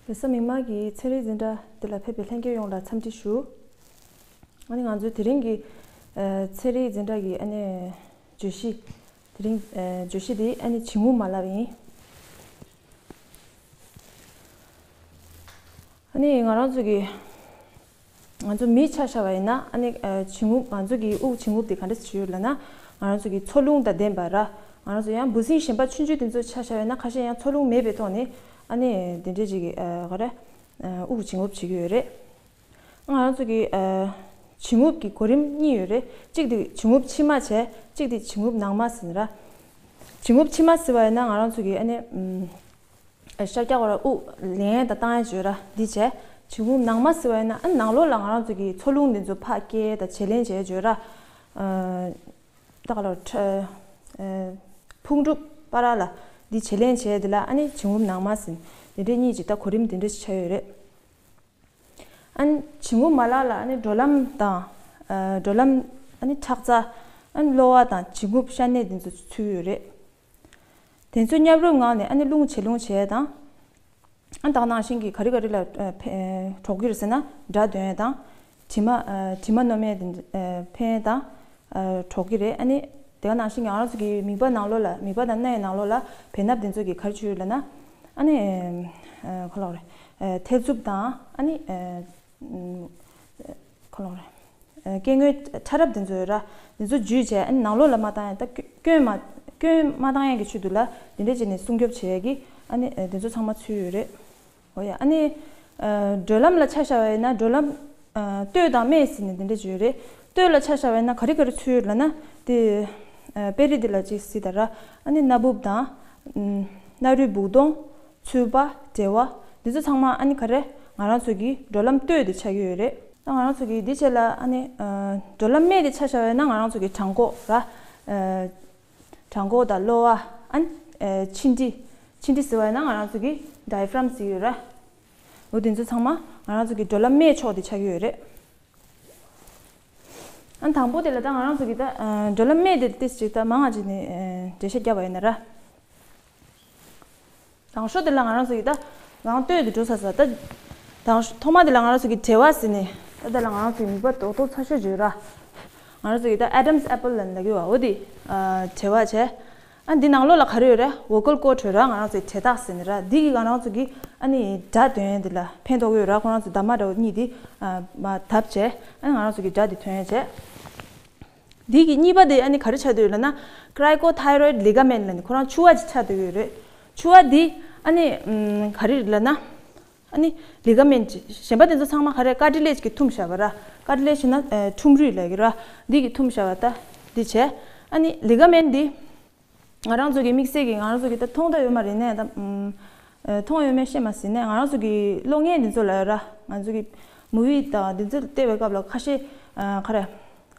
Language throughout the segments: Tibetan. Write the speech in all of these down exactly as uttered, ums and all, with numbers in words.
རེས་གཟའ་མིག་དམར་གྱི་ཚན་རིག་འཛིན་གྲྭ་འདི་ལ་ཕེབས་པའི་ལྷན་རྒྱས་ཡོངས་ལ་འཚམས་འདྲི་ཞུ། ཨ་ནི་ང་ཚོའི་དེ་རིང་གི་ཚན་རིག་འཛིན་གྲྭ་གི་ཨ་ནི་བརྗོད་གཞི། དེ་རིང་བརྗོད་གཞི་འདི་ཨ་ནི་བྱིང་རྨུགས་མ་ལག་ཡིན། ཨ་ནི་ང་རང་ཚོ་གི་ང་ཚོ་མི་ཆ་བཞག་པ་ཡིན་ན་ཨ་ནི་བྱིང་རྨུགས། ང་ཚོ་གི་དབུགས་བྱིང་རྨུགས་དེ་ག་འདྲ་ཞིག་ཡོད་ལབ་ན། ང་རང་ཚོ་གི་འཚོ་རླུང་དང་ལྡན་པ་ར། ང་རང་ཚོ་ཡང་འབུ་སྲིན་གཞན་པ་ཆུང་ཆུང་དེ་ཚོ་ཆ་བཞག་པ་ཡིན་ན་ཁ་ཤས་ཡང་འཚོ་རླུང་མེད་པའི་ཐོག་ནས་ཨ་ནི་དེ་འདྲས་ཅིག་གི་ག་རེ་དབུགས་བྱིང་རྨུགས་བྱེད་ཀྱི་ཡོད་རེད། ང་རང་ཚོ་གི་བྱིང་རྨུགས་ཀྱི་གོ་རིམ་གཉིས་ཡོད་རེད། གཅིག་དེ་བྱིང་རྨུགས་ཕྱི་མ་བྱས། གཅིག་དེ་བྱིང་རྨུགས་ནང་མ་ཟེར་ནི་ར། བྱིང་རྨུགས་ཕྱི་མ་ཟེར་བ་ཡིན་ན་ང་རང་ཚོ་གི་ཨ་ནི་ཤར་རྒྱག་བར་དབུགས་ལེན་དང་བཏང་ཡ་བརྗོད་ར་འདི་བྱས། བྱིང་རྨུགས་ནང་མ་ཟེར་བ་ཡིན་ན་ཨ་ནང་ལོགས་ལ་ང་རང་ཚོ་གི་འཚོ་རླུང་འདི་ཚོ་ཕར་སྐྱེལ་དང་བྱེད་ལེན་བྱས་བརྗོད་ར། ད་ག་ལ་ཕུང་གྲུབ་བར་ལ་འདི་བྱེད་ལེན་བྱས་འདི་ལ་ཨ་ནི་བྱིང་རྨུགས་ནང་མ་ཟེར། འདི་འདྲའི་གཉིས་ཀྱི་ད་གོ་རིམ་འདི་འདྲ་ཞིག་ཆགས་ཡོད་རེད། ཨ་ནི་བྱིང་རྨུགས་མ་ལག་ལ་ཨ་ནི་འགྲོ་ལམ་དང་། ཨ་འགྲོ་ལམ། ཨ་ནི་ཁྲག་རྩ། ཨ་ནི་གློ་བ་དང་བྱིང་རྨུགས་ཤ་གནད་འདི་ཚོ་ཚུད་ཡོད་རེད། དེ་ཚོ་མཉམ་རུབ་ངང་ནས་ཨ་ནི་རླུང་བྱེད་རླུང་བྱས་དང་། ཨ་ད་ག་ནང་བཞིན་གྱི་ག་རེ་ག་རེ་ལ་ཨ་ཕན་ཨ་གྲོགས་ཀྱི་རེད་ཟེར་ན་དགྲ་འདོན་ཡས་དང་། དྲི་མ་ཨ་དྲི་མ་གནོད་མེད་དེ་ཨ་ཕན་དང་། ཨ་གྲོགས་ཀྱི་རེད། ཨ་ནི་དེ་ག་ནང་བཞིན་གྱི་ང་རང་ཚོ་གི་མིད་པ་ནང་ལོགས་ལ་མིད་པ་དང་སྣའི་ནང་ལོགས་ལ་བེ་སྣབས་དེ་ཚོ་གི་ག་རེ་བྱེད་ཡོད་ལབ་ན། ཨ་ནི་ཨ་ག་ལབ་རེད། ཨ་ཐེར་འཚུབ་དང་ཨ་ནི་ཨ་ག་ལབ་རེད། ཨ་སྐྱེ་དངོས་ཕྲ་རབ་དེ་ཚོ་ཡོད་ར། དེ་ཚོ་འཇུས་བྱས་ཨ་ནི་ནང་ལོགས་ལ་མ་བཏང་ཡ། ད་སྐྱོན་མ་སྐྱོན་མ་བཏང་ཡ་གི་ཆེད་དུ་ལ་དེ་འདྲས་བྱས་ནས་སྲུང་སྐྱོབ་བྱེད་ཡ་གི་ཨ་ནི་ཨ་དེ་ཚོ་ཚང་མ་ཚུད་ཡོད་རེད། འོ་ཡ། ཨ་ནི་ཨ་འགྲོ་ལམ་ལ་ཆ་བཞག་པ་ཡིན་ན་འགྲོ་ལམ་ཨ་སྟོད་དང་སྨད་ཟེར་ནས་དེ་འདྲས་ཅིག་ཡོད་རེད། སྟོད་ལ་ཆ་བཞག་པ་ཡིན་ན་ག་རེ་ག་རེ་ཚུད་ཡོད་ལབ་ན། དེ་ཨ་དཔེ་རིས་འདི་ལ་ཅིག་གཟིགས་དང་ར། ཨ་ནི་སྣ་སྦུབ་དང་། ཨམ་སྣ་རུས་སྦུག་དོང་། ཚུད་པ། འབྲེལ་བ། འདི་ཚོ་ཚང་མ་ཨ་ནི་ག་རེ་ང་རང་ཚོ་གི་འགྲོ་ལམ་སྟོད་དེ་ཆགས་ཀྱི་ཡོད་རེད། ད་ང་རང་ཚོ་གི་འདི་བྱས་ལ་ཨ་ནི་ཨ་འགྲོ་ལམ་སྨད་དེ་ཆ་བཞག་པ་ཡིན་ན་ང་རང་ཚོ་གི་བྲང་ཁོག་ར། ཨ་བྲང་ཁོག་དང་གློ་བ། ཨ་ནི་ཨ་མཆིན་གྲི། མཆིན་གྲི་ཟེར་བ་ཡིན་ན་ང་རང་ཚོ་གི་ཌའི་ཕ་རམ་ཟེར་གྱི་ཡོད་ར། འོ་དེ་ཚོ་ཚང་མ་ང་རང་ཚོ་གི་འགྲོ་ལམ་སྨད་ཕྱོགས་དེ་ཆགས་ཀྱི་ཡོད་རེད། ཨ་དང་པོ་དེ་ལ་ད་ང་རང་ཚོ་གི་ད་ཨ་འགྲོ་ལམ་སྨད་དེ་ཏིས་ཅིག་ད་མང་ང་ཅིག་ནས་ཨ་འགྲེལ་བཤད་བརྒྱབ་པ་ཡིན་ན་ར། དང་ཤོས་དེ་ལ་ང་རང་ཚོ་གི་ད་ང་སྟོད་དུ་འགྲོ་ས་ས་ད། དང་ཐོག་མ་དེ་ལ་ང་རང་ཚོ་གི་འབྲེལ་བ་ཟེར་ནས་ད་ད་ལ་ང་རང་ཚོ་གི་མིད་པ་རྡོག་རྡོག་ཚ་ཤོས་བརྗོད་ར། ང་རང་ཚོ་གི་ད་ཨ་ཌམ་སི་ཨེ་པལ་ལབ་ལབ་ཀྱི་ཡོད་པ། འོ་དེ་ཨ་འབྲེལ་བ་བྱས། ཨ་འདི་ནང་ལོགས་ལ་ག་རེ་ཡོད་རེད། བྷོ་ཀལ་ཀོཌ་ཡོད་ར། ང་རང་ཚོའི་དྲན་རྟགས་ཟེར་ནི་ར། འདི་གིས་ང་རང་ཚོ་གི་ཨ་ནི་སྒྲ་འདོན་ཡས་འདི་ལ་ཕན་ཐོགས་ཡོད་ར། ཁོ་རང་ཚོ་འདབ་མ་འདྲ་བོ་གཉིས་འདི་ཨ་མར་བརྡབས་བྱས་ཨ་ནི་ང་རང་ཚོ་གི་སྒྲ་འདི་ཐོན་ཡས་བྱས། འདི་གི་གཉིས་པ་དེ་ཨ་ནི་ག་རེ་ཆགས་བསྡད་ཡོད་ལབ་ན། ཀྲའི་ཀོ་ཐའི་རོའིཌ་ལི་ག་མེན་ཊི་ལབ་ནི་ཁོ་རང་ཕྱུ་པ་ཅིག་ཆགས་བསྡད་ཡོད་རེད། ཕྱུ་པ་འདི་ཨ་ནི་ཨམ་ག་རེ་རེད་ལབ་ན། ཨ་ནི་ལི་ག་མེན་ཊི་གཞན་པ་དེ་ཚོ་ཚང་མ་ག་རེ་ཀར་ཊི་ལེཇ་གིས་ཐུམ་བཞག་པ་ར། ཀར་ཊི་ལེཇ་ཟེར་ན་ཨ་ཁྲུམ་རུས་ལབ་ཀྱི་ར། འདི་གིས་ཐུམ་བཞག་པ་ད་འདི་བྱས། ཨ་ནི་ལི་ག་མེན་ཊི་འདི་ང་རང་ཚོ་གི་དམིགས་བསལ་གྱི་ང་རང་ཚོ་གི་ད་མཐོང་ད་ཡོད་མ་རེད་ནས་ད། ཨ་མཐོང་ཡོད་མེད་ཤེས་མ་ཟིན་ནས་ང་རང་ཚོ་གི་གློག་བརྙན་འདི་ཚོ་ལ་ཡོད་ར། ང་ཚོ་གི་མུ་བི་དང་འདི་ཚོ་བལྟས་པའི་སྐབས་ལ་ཁ་ཤས་ཨ་ག་རེ་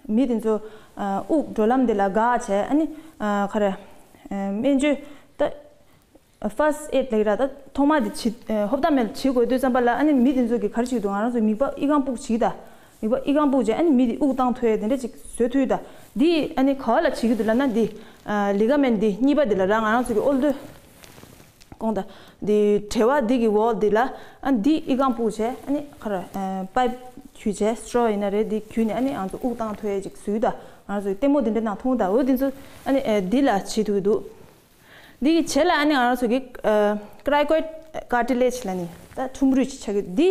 མི་འདི་ཚོ་ཨ་དབུགས་འགྲོ་ལམ་འདི་ལ་འགག་བྱས་ཨ་ནི་ཨ་ག་རེ་ཨ་སྨན་བཅོས་ད་ཕར་སི་ཊི་ཨེཌ་ལབ་ཀྱི་ར། ད་ཐོག་མ་འདི་བྱེད་ཨ་ཧོབ་ཏ་མེད་བྱེད་དགོས་དུས་ཙམ་པ་ལ་ཨ་ནི་མི་འདི་ཚོ་གི་ག་རེ་བྱེད་ཀྱི་འདུག་ང་རང་ཚོ་མིད་པ་ཨི་ཁང་སྤུག་བྱེད་ཀྱི་ད། མིད་པ་ཨི་ཁང་སྤུག་བྱས་ཨ་ནི་མི་འདི་དབུགས་བཏང་ཐུབ་ཡས་དེ་འདྲ་ཅིག་བཟོ་ཐུབ་ཀྱི་ད། འདི་ཨ་ནི་ག་བ་ལ་བྱེད་ཀྱི་འདུག་ལབ་ན་འདི་ཨ་ལི་ག་མེན་ཊི་འདི་གཉིས་པ་འདི་ལ་ར། ང་རང་ཚོ་གི་ཨོལ་ཏོ་གོང་ད་འདི་འབྲེལ་བ་འདི་གི་ཝོལ་འདི་ལ་ཨ་འདི་ཨི་ཁང་སྤུག་བྱས་ཨ་ནི་ག་རེ་ཨ་པའིབ་བརྒྱུད་བྱས་སི་ཊོ་ཡིན་ན་རེད། འདི་བརྒྱུད་ནས་ཨ་ནི་ང་ཚོ་དབུགས་བཏང་ཐུབ་ཡས་ཅིག་བཟོས་ད། ང་ཚོ་གི་ལྟད་མོ་འདི་འདྲ་ནང་མཐོང་ད། འོ་འདི་ཚོ་ཨ་ནི་ཨ་འདི་ལ་བྱེད་ཐུབ་ཀྱི་འདུག་འདི་གི་རྗེས་ལ་ཨ་ནི་ང་རང་ཚོ་གི་ཨ་ཀྲའི་ཀོཌ་ཀར་ཊི་ལེཇ་ལབ་ནི་ད་ཁྲུམ་རུས་ཅིག་ཆགས་ཀྱི། འདི་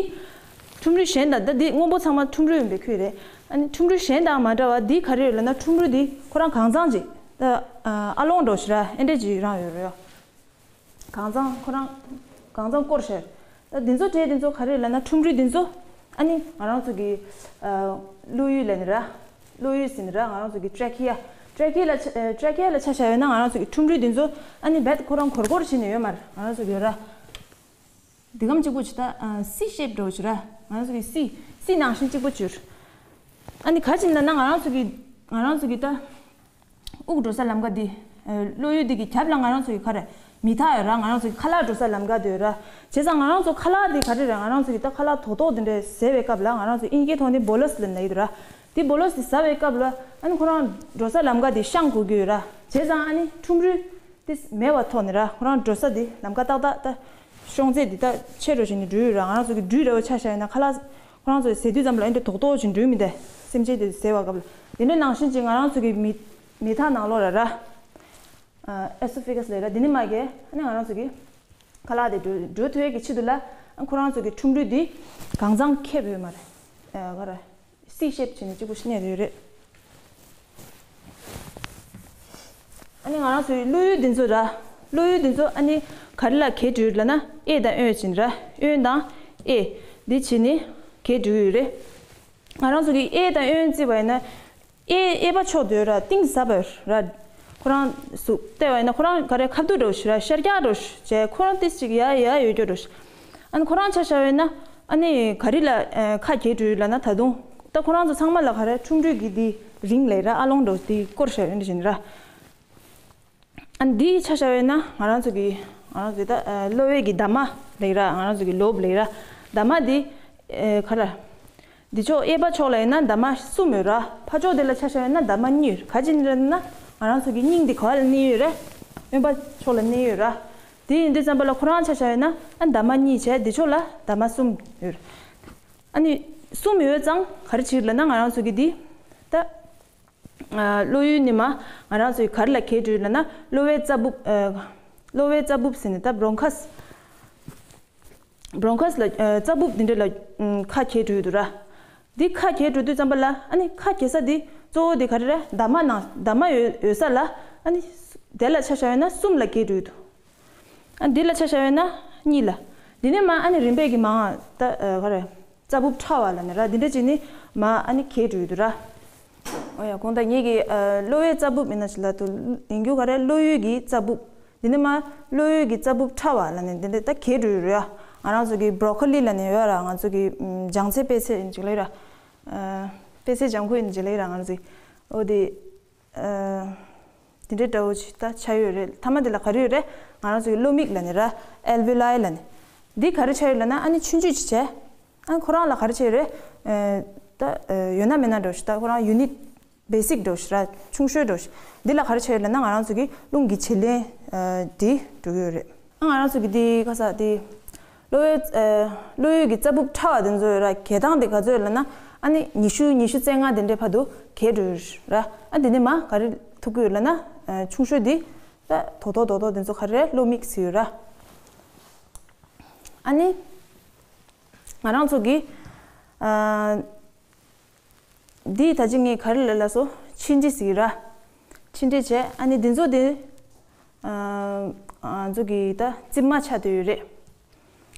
ཁྲུམ་རུས་གཞན་དང་ད་འདི་སྔོན་པོ་ཚང་མ་ཁྲུམ་རུས་ཡིན་པའི་ཁུལ་རེད། ཨ་ནི་ཁྲུམ་རུས་གཞན་དང་མ་འདྲ་བ་འདི་ག་རེ་ཡོད་ལབ་ན། ཁྲུམ་རུས་འདི་ཁོ་རང་གང་ཚང་ཅིག་ད་ཨ་ཨ་ལོང་འདྲ་ཞིག་ར་ཨེ་འདྲ་ཅིག་རང་ཡོད་རེད། གང་ཚང་ཁོ་རང་གང་ཚང་སྐོར་བྱས། ད་འདི་ཚོ་གྲས་འདི་ཚོ་ག་རེ་ལབ་ན། ཁྲུམ་རུས་འདི་ཚོ་ཨ་ནི་ང་རང་ཚོ་གི་ཨ་བློ་ཡུལ་ལབ་ནི་ར། བློ་ཡུལ་ཟེར་ནི་ར། ང་རང་ཚོ་གི་ཊྲེ་ཁི་ཡ། ཊྲེ་ཁི་ཡ་ལ་ཆ་ཨ་ཊྲེ་ཁི་ཡ་ལ་ཆ་བཞག་ཡོད་ན་ང་རང་ཚོ་གི་ཁྲུམ་རུས་འདི་ཚོ་ཨ་ནི་རྦད་ཁོ་རང་གོར་གོར་བྱས་ནས་ཡོད་མ་རེད། ང་རང་ཚོ་གི་ཡོད་ར། འདི་གམ་གཅིག་པོ་ཅིག་ད་ཨ་སི་ཤེབ་འདྲ་བོ་ཅིག་ར། ང་རང་ཚོ་གི་སི་སི་ནང་བཞིན་གཅིག་པོ་ཅིག་ཨ་ནི་ག་ཅིག་ན་ན་ང་རང་ཚོ་གི་ང་རང་ཚོ་གི་ད་དབུགས་འགྲོ་ས་ལམ་ཀ་འདི་ཨ་བློ་ཡུལ་འདི་གི་རྒྱབ་ལ་ང་རང་ཚོ་གི་ག་རེ་མི་ཐག་ཡོད་ར། ང་རང་ཚོ་གི་ཁ་ལག་འགྲོ་ས་ལམ་ཀ་འདི་ཡོད་ར། བྱས་ཙང་ང་རང་ཚོ་ཁ་ལག་འདི་ག་རེ་རེད། ང་རང་ཚོ་གི་ད་ཁ་ལག་རྡོག་རྡོག་འདི་འདྲ་ཟས་པའི་སྐབས་ལ་ང་རང་ཚོ་དབྱིན་ཇིའི་ཐོག་ནས་བོ་ལོས་ལབ་ནི་ཡོད་ར། འདི་བོ་ལོས་འདི་ཟ་བའི་སྐབས་ལ་ཨ་ནི་ཁོ་རང་འགྲོ་ས་ལམ་ཀ་འདི་བཤང་དགོས་ཀྱི་ཡོད་ར། བྱས་ཙང་ཨ་ནི་ཁྲུམ་རུས་དེ་མེད་པ་ཐོག་ནས་ར་ཁོ་རང་འགྲོ་ས་དེ་ལམ་ཀ་ཏག་ཏག་ད་ ཤོང་ཚད་འདི་ད་ཆེ་རུ་ཕྱིན་ནས་འགྲོ་ཡོད་ར། ང་རང་ཚོ་གི་སྦྲུལ་འདྲ་བོ་ཆ་བཞག་ཡིན་ན་ཁ་ལག་ཁོ་རང་ཚོ་ཟས་དུས་ཙམ་ལ་ཨེ་འདྲ་རྡོག་རྡོག་ཅིག་འགྲོ་མི་འདུག་སེམས་ཅན་དེ་ཟས་པ་སྐབས་ལ། དེ་འདྲ་ནང་བཞིན་ཅིག་ང་རང་ཚོ་གི་མི་མི་ཐག་ནང་ལོགས་ར་ར། ཨེ་སོ་ཕེ་གྷ་སི་ལབ་ར། འདི་ནས་མར་གི་ཨ་ནི་ང་རང་ཚོ་གི་ཁ་ལག་དེ་འགྲོ་འགྲོ་ཐུབ་ཡས་ཀྱི་ཆེད་དུ་ལ་ཨ་ཁོ་རང་ཚོ་གི་ཁྲུམ་འགྲུལ་འདི་གང་ཚང་ཁེབས་ཡོད་མ་རེད། ཨ་ག་རེ། སི་ཤེབ་བྱས་ནས་གཅིག་པུ་ཞིག་གནས་ཡོད་རེད། ཨ་ནི་ང་རང་ཚོའི་གློག་འོད་འདི་ཚོ་ར། གློག་འོད་འདི་ཚོ་ཨ་ནི་ག་རེ་ལ་གས་འགྲོ་ཡོད་ལབ་ན་གཡས་དང་གཡོན་བྱས་ནས་ར། གཡོན་དང་གཡས་འདི་བྱས་ནས་གས་འགྲོ་ཡོད་རེད། ང་རང་ཚོ་གི་གཡས་དང་གཡོན་བརྩིས་པ་ཡིན་ན། གཡས་གཡས་པ་ཕྱོགས་དེ་ར་གཏིང་ཟབ་པ་ར། ཁོ་རང་གཟུགས་བལྟས་པ་ཡིན་ན་ཁོ་རང་ག་རེ་ཁ་ཐུག་འདྲ་བོ་ཞིག་ར། ཤར་རྒྱག་འདྲ་བོ་ཞིག་བྱས། ཁོ་རང་ཏིས་ཅིག་ཡར་ཡར་ཡོད་རྒྱུ་འདྲ་བོ་ཞིག་ཨ་ནི་ཁོ་རང་ཆ་བཞག་པ་ཡིན་ན་ཨ་ནི་ག་རེ་ལ་ཨ་ཁ་གས་འགྲོ་ཡོད་ལབ་ན། ད་དུང་ད་ཁོ་རང་ཚོ་ཚང་མ་ལ་ག་རེ་ཁྲུམ་འགྲུལ་གྱི་དེ་རིང་ལས་ར་ཨ་ལོང་འདྲ་བོ་དེ་སྐོར་བཞག་ཡོད་འདྲ་བཞིན་ར། ཨ་ནི་འདི་ཆ་བཞག་པ་ཡིན་ན་ང་རང་ཚོ་གི་ང་རང་ཚོའི་ད་གློག་འོད་ཀྱི་འདབ་མ་ལབ་ར། ང་རང་ཚོ་གི་ལོབ་ལབ་ར། འདབ་མ་འདི་ཨེ་ག་རེ། འདི་ཕྱོགས་གཡས་པ་ཕྱོགས་ལ་ཡིན་ན་འདབ་མ་གསུམ་ཡོད་ར། ཕར་ཕྱོགས་དེ་ལ་ཆ་བཞག་ཡིན་ན་འདབ་མ་གཉིས་ཡོད་ར། ག་ཅི་ཡིན་རེད་ན་ང་རང་ཚོ་གི་སྙིང་འདི་ག་བ་ལ་གནས་ཡོད་རེད། གཡོན་པ་ཕྱོགས་ལ་གནས་ཡོད་ར། དེ་ཡིན་དུས་ཙམ་པ་ལ་ཁོ་རང་ཆ་བཞག་ཡིན་ན་ཨ་འདབ་མ་གཉིས་བྱས། འདི་ཕྱོགས་ལ་འདབ་མ་གསུམ་ཡོད་ར། ཨ་ནི་གསུམ་ཡོད་ཙང་ག་རེ་བྱེད་ལབ་ན་ང་རང་ཚོ་གི་འདི་ད་ཨ་གློག་འོད་ནི་མ་ང་རང་ཚོའི་ག་རེ་ལ་གས་འགྲོ་ལབ་ན་གློ་བའི་རྩ་སྦུབ། ཨ་གློ་བའི་རྩ་སྦུབ་ཟེར་ནས་ད་བྷྲོང་ཁས། བྷྲོང་ཁས་ལ་ཨ་རྩ་སྦུབ་འདི་འདྲ་ལ་ཨམ་ཁ་གས་འགྲོ་ཡོད་འདུག་ར། འདི་ཁ་གས་འགྲོ་དུས་ཙམ་པ་ལ་ཨ་ནི་ཁ་གས་ས་འདི་གཙོ་བོ་འདི་ག་རེ་རེད། འདབ་མ་ནང་འདབ་མ་ཡོད་ཡོད་ས་ལ་ཨ་ནི་དེ་ལ་ཆ་བཞག་ཡོད་ན་གསུམ་ལ་གས་འགྲོ་ཡོད་འདུག་ཨ་འདི་ལ་ཆ་བཞག་ཡོད་ན་གཉིས་ལ། འདི་ནས་མར་ཨ་ནི་རིམ་པས་ཀྱི་མར་ད་ཨ་ག་རེ། རྩ་སྦུབ་ཕྲ་བ་ལབ་ནས་ར། འདི་འདྲ་བྱས་ནས་མར་ཨ་ནི་གས་འགྲོ་ཡོད་འདུག་ར། ཨོ་ཡ། གོང་ད་ངེད་ཀྱི་ཨ་གློ་བའི་རྩ་སྦུབ་ཡིན་ན་ཅི་ལབ་འདུག་ཡིན་རྒྱུ་ག་རེ། གློག་འོད་ཀྱི་རྩ་སྦུབ། འདི་ནས་མར་གློག་འོད་ཀྱི་རྩ་སྦུབ་ཕྲ་བ་ལབ་ནས་འདི་འདྲ་ད་གས་འགྲོ་ཡོད་རེད་ཡ། ང་རང་ཚོ་གི་བྷྲོ་ཁོ་ལི་ལབ་ནས་ཡོད་ར། ང་ཚོ་གི་ཨམ་ལྗང་ཚལ་པད་ཚལ་ཡིན་ཅིག་ལབ་ར། ཨ་པད་ཚལ་ལྗང་ཁུ་ཡིན་ཅིག་ལབ་ར། ང་རང་ཚོ་གི་ཨོ་དེ། ཨ་དེ་འདྲའི་འདྲ་བོ་ཅིག་ད་ཆགས་ཡོད་རེད། མཐའ་མ་དེ་ལ་ག་རེ་ཡོད་རེད། ང་རང་ཚོ་གི་གློ་མིག་ལབ་ནས་ར། ཨལ་ཝེ་ལའི་ལབ་ནས། འདི་ག་རེ་ཆགས་ཡོད་ལབ་ན་ཨ་ནི་ཆུང་ཆུང་ཅིག་བྱས། ཨ་ཁོ་རང་ལ་ག་རེ་ཆགས་ཡོད་རེད། ཨ་ད་ཨ་ཡོད་ན་མེད་ན་འདྲ་བོ་ཞིག་ད་ཁོ་རང་ཡུ་ནིཊ་བེ་སིག་འདྲ་བོ་ཞིག་ར། ཆུང་ཤོས་འདྲ་བོ་ཞིག་འདི་ལ་ག་རེ་ཆགས་ཡོད་ལབ་ན་ང་རང་ཚོ་གི་རླུང་གི་བྱེད་ལན་ཨ་འདི་འགྲོ་གི་ཡོད་རེད། ཨ་ང་རང་ཚོ་གི་འདི་ག་ས་འདི། གློག་འོད་ཨ་གློག་འོད་ཀྱི་རྩ་སྦུབ་ཕྲ་བ་དེ་ཚོ་ཡོད་ར། གས་སྟངས་དེ་ག་ཚོད་ཡོད་ལབ་ན་ཨ་ནི་ཉི་ཤུ་ཉི་ཤུ་རྩ་ལྔ་དེ་འདྲའི་བར་དུ་གས་འགྲོ་ཡོད་ར། ཨ་དེ་ནས་མར་ག་རེ་ཐུག་གི་ཡོད་ལབ་ན་ཨ་ཆུང་ཤོས་དེ་ད་རྡོག་རྡོག་རྡོག་རྡོག་དེ་ཚོ་ག་རེ་རེད། གློ་མིག་ཟེར་ཡོད་ར། ཨ་ནི་ང་རང་ཚོ་གི་ཨ་འདི་ད་ཅི་ངས་ག་རེ་ལབ་ལབ་སོང་། མཆིན་དྲི་ཟེར་གི་ར། མཆིན་དྲི་བྱས། ཨ་ནི་འདི་ཚོ་དེ་ཨ་ང་ཚོ་གི་ད་རྩིབ་མ་ཆགས་བསྡད་ཡོད་རེད།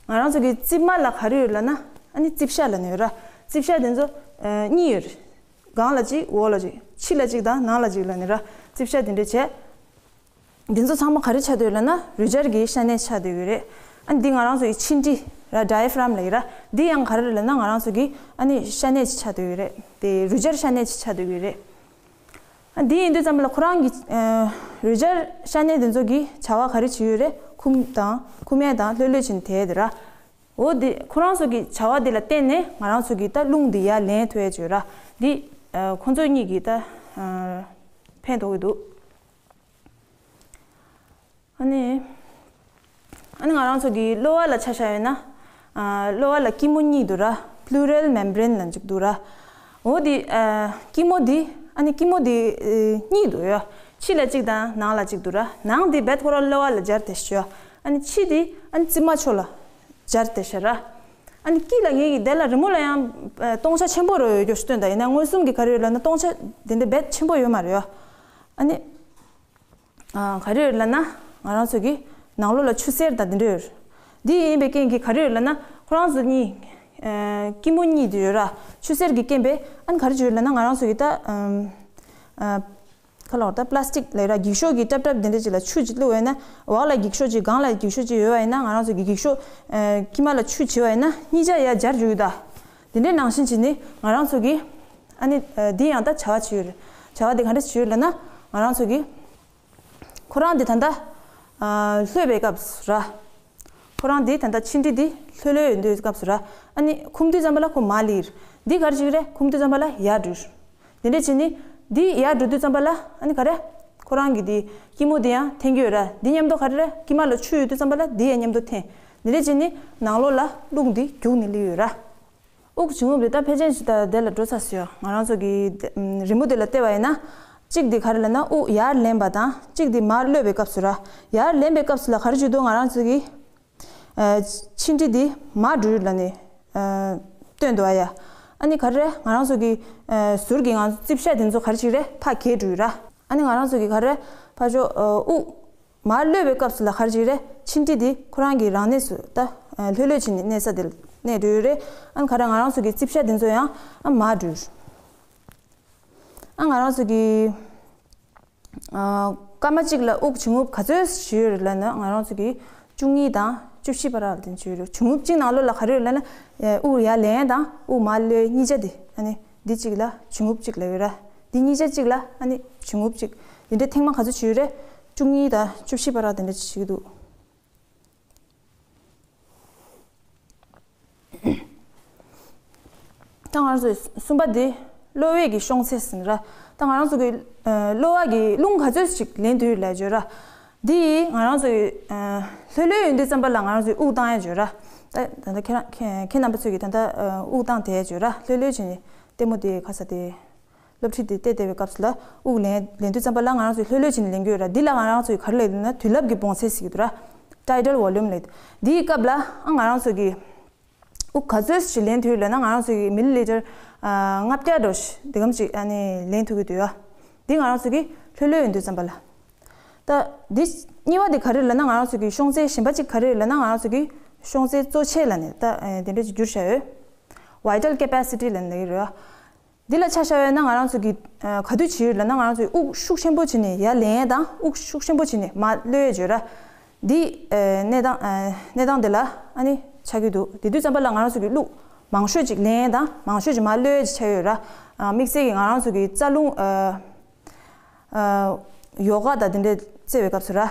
ང་རང་ཚོ་གི་རྩིབ་མ་ལ་ག་རེ་ཡོད་ལབ་ན་ཨ་ནི་རྩིབ་ཤ་ལབ་ནས་ཡོད་ར། རྩིབ་ཤ་དེ་ཚོ་ཨ་གཉིས་ཡོད་རེད། སྒང་ལ་གཅིག་འོག་ལ་གཅིག་ཕྱི་ལ་གཅིག་དང་ནང་ལ་གཅིག་ལབ་ནས་ར། རྩིབ་ཤ་དེ་འདྲ་བྱས། འདི་ཚོ་ཚང་མ་ག་རེ་ཆགས་བསྡད་ཡོད་ལབ་ན་རུས་སྦྱར་གྱི་ཤ་གནད་ཆགས་བསྡད་ཡོད་རེད། ཨ་ནི་འདི་ང་རང་ཚོ་ཡི་མཆིན་དྲི་ར། ཌའི་ཧྥ་རམ་ལབ་ཡི་ར། འདི་ཡང་ག་རེ་རེད་ལབ་ན་ང་རང་ཚོ་གི་ཨ་ནི་ཤ་གནད་ཅིག་ཆགས་བསྡད་ཡོད་རེད། དེ་རུས་སྦྱར་ཤ་གནད་ཅིག་ཆགས་བསྡད་ཡོད་རེད། ཨ་འདི་ཡིན་དུས་ཙམ་པ་ལ་ཁོ་རང་གི་ཨ་རུས་སྦྱར་ཤ་གནད་འདི་ཚོ་གི་བྱ་བ་ག་རེ་བྱེད་ཡོད་རེད། འཁུམ་དང་འཁུམ་ཡས་དང་ལྷོད་ལྷོད་བྱས་ནས་དེད་དེ་ར། འོ་འདི་ཁོ་རང་ཚོ་གི་བྱ་བ་འདི་ལ་བརྟེན་ནས་ང་རང་ཚོ་གི་ད་རླུང་འདི་ཡར་ལེན་ཐུབ་ཡས་བྱོས་ར། འདི་ཨ་ཁོ་ཚོ་གཉིས་ཀྱི་ད་ཨ་ཕན་ཐོགས་ཀྱི་འདུག་ཨ་ནི། ཨ་ནི་ང་རང་ཚོ་གི་གློ་བ་ལ་ཆ་བཞག་ཡོད་ན། ཨ་གློ་བ་ལ་སྐྱི་མོ་གཉིས་འདུག་ར། པླུ་རལ་མེམ་བྷ་རེན་ལབ་ཅིག་འདུག་ར། འོ་དེ་ཨ་སྐྱི་མོ་དེ་ཨ་ནི་སྐྱི་མོ་དེ་ཨེ་གཉིས་འདུག་ཡ། ཕྱི་ལ་གཅིག་དང་ནང་ལ་གཅིག་འདུག་ར། ནང་དེ་རྦད་ཁོ་རང་གློ་བ་ལ་སྦྱར་ཏེ་ཤོག་ཨ་ནི་ཕྱི་དེ་ཨ་ནི་རྩིབ་མ་ཕྱོགས་ལ་སྦྱར་ཏེ་ཤོག་ར། ཨ་ནི་དཀྱིལ་ལ་ངེད་ཀྱི་དེ་ལ་རི་མོ་ལ་ཡང་ཨ་སྟོང་ཆ་ཆེན་པོ་རུ་ཡོད་རྒྱུ་ཞིག་སྟོན་ད། ཡིན་ན་མངོན་སུམ་གྱི་ག་རེ་ཡོད་ལབ་ན་སྟོང་ཆ་དེ་འདྲ་རྦད་ཆེན་པོ་ཡོད་མ་རེད་ཡ། ཨ་ནི། ཨ་ག་རེ་ཡོད་ལབ་ན་ང་རང་ཚོ་གི་ནང་ལོགས་ལ་ཆུ་སེར་དང་དེ་འདྲ་ཡོད། འདི་ཡིན་པའི་རྐྱེན་གྱིས་ག་རེ་ཡོད་ལབ་ན་ཁོ་རང་ཚོ་གཉིས་ཨ་སྐྱི་མོ་གཉིས་དེ་ཡོད་ར། ཆུ་སེར་གྱི་རྐྱེན་པས་ཨ་ནི་ག་རེ་བྱེད་ཡོད་ལབ་ན་ང་རང་ཚོ་གི་ད་ཨམ་ཨ་ཁ་ལོག་ད་པ་ལ་སི་ཊིག་ལབ་ར། འགྱིག་ཤོག་གི་ཊབ་ཊབ་དེ་འདྲ་ཅིག་ལ་ཆུ་ཅིག་བླུགས་པ་ཡིན་ན་འོག་ལ་འགྱིག་ཤོག་ཅིག་སྒང་ལ་འགྱིག་ཤོག་ཅིག་ཡོད་པ་ཡིན་ན་ང་རང་ཚོ་གི་འགྱིག་ཤོག་ཨ་དཀྱིལ་མ་ལ་ཆུ་བྱིལ་བ་ཡིན་ན་གཉིས་ཆ་ཡར་སྦྱར་འཇུག་ད། དེ་འདྲའི་ནང་བཞིན་བྱས་ནས་ང་རང་ཚོ་གི་ཨ་ནི་ཨ་འདི་ཡང་ད་བྱ་བ་བྱེད་ཡོད་རེད། བྱ་བ་དེ་ག་འདྲ་བྱེད་ཡོད་ལབ་ན་ང་རང་ཚོ་གི་ཁོ་རང་འདི་ད་ལྟ་ཨ་ལྷོད་པའི་སྐབས་སུ་ར། ཁོ་རང་འདི་ད་ལྟ་མཆིན་དྲི་འདི་ལྷོད་ལྷོད་ཡོད་དུས་སྐབས་སུ་ར། ཨ་ནི་འཁུམ་དུས་ཙམ་པ་ལ་ཁོ་མར་ལུས་རེད། འདི་ག་རེ་བྱེད་ཀྱི་རེད། འཁུམ་དུས་ཙམ་པ་ལ་ཡར་འགྲོ་རེད། དེ་འདྲ་བྱས་ནས་འདི་ཡར་འགྲོ་དུས་ཙམ་པ་ལ་ཨ་ནི་ག་རེ། ཁོ་རང་གི་འདི་སྐྱི་མོ་འདི་ཡང་འཐེན་གྱི་ཡོད་ར། འདི་མཉམ་དུ་ག་རེ་རེད། དཀྱིལ་མ་ལ་ཆུ་ཡོད་དུས་ཙམ་པ་ལ་འདི་ཡང་མཉམ་དུ་འཐེན། དེ་འདྲ་བྱས་ནས་ནང་ལོགས་ལ་རླུང་འདི་རྒྱུག་ནས་སླེབས་ཡོད་ར། དབུགས་འབྱིན་རྔུབ་དེ་ད་ཕལ་ཆེར་ཞིག་ད་དེ་ལ་འགྲོ་ཚར་སོང་ཡོད། ང་རང་ཚོ་གི་རི་མོ་དེ་ལ་བལྟས་པ་ཡིན་ན། གཅིག་དེ་ག་རེ་ལབ་ན་དབུགས་ཡར་ལེན་པ་དང་གཅིག་དེ་མར་གློད་པའི་སྐབས་སུ་ར། ཡར་ལེན་པའི་སྐབས་སུ་ལ་ག་རེ་བྱེད་འདུག་ང་རང་ཚོ་གི་ཨ། མཆིན་གྲི་འདི་མར་འགྲོ་ཡོད་ལབ་ནས་ཨ། སྟོན་འདུག་ཨ་ཡ། ཨ་ནི་ག་རེ་རེད། ང་རང་ཚོ་གི་ཨ། ཟུར་གྱི་ང་ཚོ་རྩིབ་ཤ་དེ་ཚོ་ག་རེ་བྱེད་རེད། ཕར་གས་འགྲོ་ཡོད་ར། ཨ་ནི་ང་རང་ཚོ་གི་ག་རེ་རེད། ཕར་ཕྱོགས་ཨ། དབུགས་མར་གློད་པའི་སྐབས་སུ་ལ་ག་རེ་བྱེད་རེད། མཆིན་གྲི་འདི་ཁོ་རང་གི་རང་གནས་སུ་ད་ཨ། ལྷོད་ལྷོད་བྱས་ནས་གནས་ས་དེར་གནས་འགྲོ་ཡོད་རེད། ཨ་ནི་ག་རེ་ང་རང་ཚོ་གི་རྩིབ་ཤ་དེ་ཚོ་ཡང་ཨ། མར་འགྲོ་ཡོད། ཨ། ང་རང་ཚོ་གི་ཨ། སྐར་མ་གཅིག་ལ་དབུགས་འབྱིན་རྔུབ་ག་ཚོད་བྱེད་ཡོད་རེད་ལབ་ན། ང་རང་ཚོ་གི་བཅུ་གཉིས་དང་བཅུ་བཞི་བར་ལ་དེ་བྱེད་ཡོད་རེད། འབྱིན་རྔུབ་གཅིག་ནང་ལོགས་ལ་ག་རེ་ཡོད་ལབ་ན། ཨ། དབུགས་ཡར་ལེན་དང་དབུགས་མར་གློད་གཉིས་ཆ་དེ། ཨ་ནི་འདི་གཅིག་ལ་འབྱིན་རྔུབ་གཅིག་ལབ་ཡོད་ར། འདི་གཉིས་ཆ་གཅིག་ལ་ཨ་ནི་འབྱིན་རྔུབ་གཅིག་དེ་འདྲའི་ཐེངས་མ་ག་ཚོད་བྱེད་ཡོད་རེད། བཅུ་གཉིས་དང་བཅུ་བཞི་བར་ལ་དེ་འདྲ་བྱེད་ཀྱི་འདུག་ད་ང་རང་ཚོའི་གསུམ་པ་འདི་གློ་བའི་གི་ཤོང་ཚད་ཟེར་ར། ད་ང་རང་ཚོ་གི་ཨ། གློ་བ་གི་རླུང་ག་ཚོད་ཅིག་ལེན་ཐུབ་ལབ་བརྗོད་ར། འདི་ཡིས་ང་རང་ཚོ་གི་ཨ། ལྷོད་ལྷོད་ཡོང་དུས་ཙམ་པ་ལ་ང་རང་ཚོའི་དབུགས་བཏང་ཡ་བརྗོད་ར། ད་ད་ལྟ་ཁྱེད་རང་ཁྱེད་ཁྱེད་རྣམ་པ་ཚོས་ཀྱི་ད་ལྟ་ཨ། དབུགས་བཏང་དེ་བརྗོད་ར། ལྷོད་ལྷོད་བྱས་ནས་ལྟད་མོ་དེ་ག་ས་དེ། སློབ་ཁྲིད་དེ་བལྟས་བསྡད་པའི་སྐབས་སུ་ལ་དབུགས་ལེན་ལེན་དུས་ཙམ་པ་ལ་ང་རང་ཚོས་ལྷོད་ལྷོད་བྱས་ནས་ལེན་གྱི་ཡོད་ར། འདི་ལ་ང་རང་ཚོས་ག་རེ་ལབ་ཡོད་ན་དུས་རླབས་ཀྱི་བོངས་ཚད་ཟེར་གྱི་འདུག་ར། tidal volume ལབ། འདིའི་སྐབས་ལ་ཨ། ང་རང་ཚོ་གིས་དབུགས་ག་ཚོད་ཞིག་ལེན་ཐུབ་ཡོད་ལབ་ན། ང་རང་ཚོ་གིས་མི་ལི་ལི་ཊར་ཨ། ལྔ་བརྒྱ་འགྲོ་ཞིག་འདི་གམ་ཅིག་ཨ་ནི་ལེན་ཐུབ་ཀྱི་འདུག་ཡ། འདི་ང་རང་ཚོ་གིས་ལྷོད་ལྷོད་ཡོང་དུས་ཙམ་པ་ལ། ད་འདི་གཉིས་པ་འདི་ག་རེ་ལབ་ན། ང་རང་ཚོ་གི་ཤོང་ཚད་གཞན་པ་ཅིག་ག་རེ་ལབ་ན། ང་རང་ཚོ་གི་ཤོང་ཚད་གཙོ་ཆེ་ལབ་ནས་ད་ཨ། དེ་འདྲ་ཅིག་བསྒྱུར་བཞག་ཡོད། vital capacity ལབ་ནས་ལབ་ཀྱི་རེད། འདི་ལ་ཆ་བཞག་པ་ཡིན་ན་ང་རང་ཚོ་གིས་ཨ། ག་དུས་བྱེད་ཡོད་ལབ་ན། ང་རང་ཚོས་དབུགས་ཤུགས་ཆེན་པོ་བྱས་ནས་ཡར་ལེན་ཡས་དང་དབུགས་ཤུགས་ཆེན་པོ་བྱས་ནས་མར་གློད་ཡས་བརྗོད་ར། འདི་ཨ། གནས་སྟངས་ཨ། གནས་སྟངས་འདི་ལ་ཨ་ནི་ཆགས་ཀྱི་འདུག་དེ་དུས་ཙམ་པ་ལ་ང་རང་ཚོ་གིས་དབུགས་མང་ཤོས་ཅིག་ལེན་ཡས་དང་མང་ཤོས་ཅིག་མར་གློད་ཡས་ཅིག་ཆགས་ཡོད་ར། ཨ། དམིགས་བསལ་གྱིས་ང་རང་ཚོ་གི་རྩ་རླུང་ཨ། ཨ། ཡོ་ག་དང་དེ་འདྲས་རྩེ་བའི་སྐབས་སུ་ར།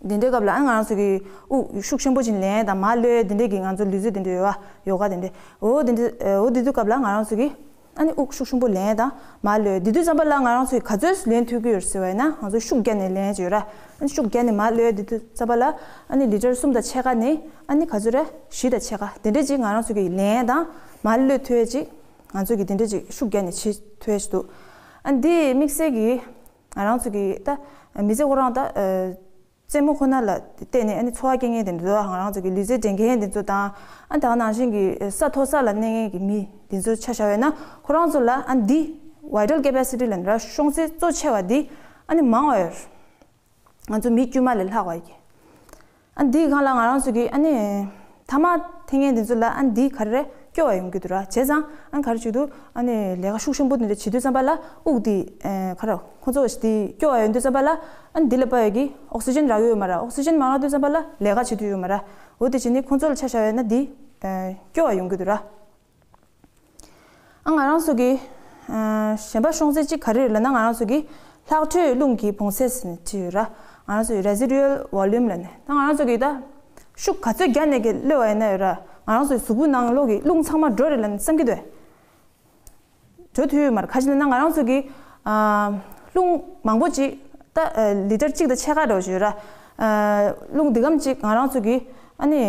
དེ་འདྲའི་སྐབས་ལ་ཨ། ང་རང་ཚོ་གིས་དབུགས་ཤུགས་ཆེན་པོ་ཅིག་ལེན་དང་མར་གློད་དེ་འདྲའི་གི་ང་ཚོ་ལུས་རྩལ་དེ་འདྲ་ཡོད་པ། ཡོ་ག་དེ་འདྲ། འོ་དེ་འདྲ། འོ་དེ་དུས་སྐབས་ལ་ང་རང་ཚོ་གིས་ཨ་ནི་དབུགས་ཤུགས་ཆེན་པོ་ལེན་དང་མར་གློད། དེ་དུས་ཙམ་པ་ལ་ང་རང་ཚོ་གིས་ག་ཚོད་ལེན་ཐུབ་ཀྱི་ཡོད་ཟེར་བ་ཡིན་ན། ང་ཚོ་ཤུགས་བརྒྱབ་ནས་ལེན་ཡས་ཡོད་ར། ཨ་ནི་ཤུགས་བརྒྱབ་ནས་མར་གློད་དེ་དུས་ཙམ་པ་ལ་ཨ་ནི་ལི་ཊར་གསུམ་དང་ཕྱེད་ཀ་ནས་ཨ་ནི་ག་ཚོད་རེད། བཞི་དང་ཕྱེད་ཀ་དེ་འདྲ་ཅིག་ང་རང་ཚོ་གིས་ལེན་དང་མར་གློད་ཐུབ་ཡས་ཅིག་ང་ཚོ་གིས་དེ་འདྲ་ཅིག་ཤུགས་བརྒྱབ་ནས་བྱེད་ཐུབ་ཡས་ཅིག་འདུག་ཨ། འདི་དམིགས་བསལ་གྱིས་ང་རང་ཚོ་གི་ད་མི་ཚེ་ཁོ་རང་ད་ཨ། རྩེད་མོ་ཁོ་ན་ལ་བརྟེན་ནས་ཨ་ནི་འཚོ་བ་སྐྱེལ་མཁན་དེ་ཚོ། ང་རང་ཚོ་གི་ལུས་རྩལ་འགྲན་མཁན་དེ་ཚོ་དང་། ཨ། ད་ག་ནང་བཞིན་གྱི་ས་མཐོ་ས་ལ་གནས་མཁན་གྱི་མི་དེ་ཚོ་ཆ་བཞག་པ་ཡིན་ན། ཁོ་རང་ཚོ་ལ་ཨ་འདི་vital capacity ལབ་ནི་ར། ཤོང་ཚད་གཙོ་ཆེ་བ་འདི་ཨ་ནི་མང་བ་ཡོད། ང་ཚོ་མི་དཀྱུས་མ་ལས་ལྷག་པ་ཡིན། ཨ། འདིའི་སྒང་ལ་ང་རང་ཚོ་གི་ཨ་ནི་ཐ་མག་འཐེན་མཁན་དེ་ཚོ་ལ་ཨ་ནི་འདི་ག་རེ་རེད། སྐྱོ་བ་ཡོང་གི་འདུག་ར། བྱས་ཙང་ཨ་ནི་ག་རེ་བྱེད་འདུག་ཨ་ནི་ལས་ཀ་ཤུགས་ཆེན་པོ་དེ་འདྲ་བྱེད་དུས་ཙམ་པ་ལ་དབུགས་འདི་ཨ། ག་རེ་ཁོ་ཚོ་འདི་སྐྱོ་བ་ཡོང་དུས་ཙམ་པ་ལ་ཨ་ནི་འདི་ལ་དཔག་ཡས་ཀྱི་ཨོག་སི་ཇན་རག་གི་ཡོད་མ་ར། ཨོག་སི་ཇན་མ་རག་དུས་ཙམ་པ་ལ་ལས་ཀ་བྱེད་ཐུབ་ཡོད་མ་ར། འོ་དེ་བྱས་ནས་ཁོ་ཚོ་ལ་ཆ་བཞག་པ་ཡིན་ན་འདི་ཨ། སྐྱོ་བ་ཡོང་གི་འདུག་ར། ཨ། ང་རང་ཚོ་གི་ཨ། གཞན་པ་ཤོང་ཚད་གཅིག་ག་རེ་རེད་ལབ་ན། ང་རང་ཚོ་གི་ལྷག་འཕྲོས་རླུང་གི་བོངས་ཚད་ཟེར་ནས་བྲིས་ཡོད་ར། ང་རང་ཚོ་གི་residual volume ལབ་ནས། ད་ང་རང་ཚོ་གི་ད་ཤུགས་ག་ཚོད་བརྒྱབ་ནས་གི་གློད་པ་ཡིན་ན་ཡོད་ར། ང་རང་ཚོའི་གཟུགས་པོ་ནང་ལོགས་ཀྱི་རླུང་ཚང་མ་འགྲོ་རེད་ལབ་ནས་བསམ་གྱི་འདུག་འགྲོ་ཐུབ་ཡོད་མ་རེད། ག་ཅི་ལབ་ན་ང་རང་ཚོ་གི་ཨ། རླུང་མང་པོ་ཅིག་ད་ཨ། ལི་ཊར་གཅིག་དང་ཕྱེད་ཀ་འདྲ་བོ་ཅིག་ཡོད་ར། ཨ། རླུང་འདི་གམ་ཅིག་ང་རང་ཚོ་གི་ཨ་ནི་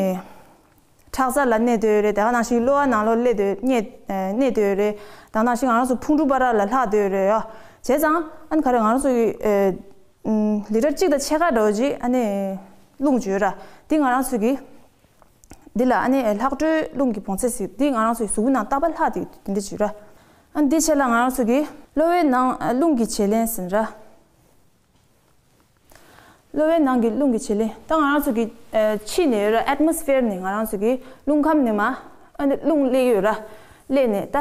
ཁྲག་རྩ་ལ་གནས་སྡོད་ཡོད་རེད། དེ་ག་ནང་བཞིན་གློ་བ་ནང་ལོགས་སླེབས་སྡོད་གནས་ཨ། གནས་སྡོད་ཡོད་རེད། དེ་ག་ནང་བཞིན་ང་རང་ཚོ་ཕུང་པོ་བར་ལ་ལྷག་སྡོད་ཡོད་རེད་ཡ། བྱས་ཙང་ཨ་ནི་ག་རེ་ང་རང་ཚོ་གི་ཨ། ལི་ཊར་གཅིག་དང་ཕྱེད་ཀ་འདྲ་བོ་ཅིག་ཨ་ནི་རླུང་བརྗོད་ར། འདི་ང་རང་ཚོ་གི་འདི་ལ་ཨ་ནི་ལྷག་འཕྲོས་རླུང་གི་བོངས་ཚད་ཟེར། འདི་ང་རང་ཚོའི་གཟུགས་ནང་རྟག་པར་ལྷག་སྟེ་འདི་འདྲ་བྱེད་ར། ཨ། འདི་བྱས་ལ་ང་རང་ཚོ་གི་གློ་བའི་ནང་རླུང་གི་བྱེད་ལེན་ཟེར་ར། གློ་བའི་ནང་གི་རླུང་གི་བྱེད་ལེན། ད་ང་རང་ཚོ་གི་ཨ། ཕྱི་ནས་ཡོད་ར། ཨེཊ་མོ་སི་ཕི་ཡར་ནས་ང་རང་ཚོ་གི་རླུང་ཁམས་ནས་མར་ཨ་ནི་རླུང་སླེབས་ཡོད་ར། སླེབས་ནས་ད་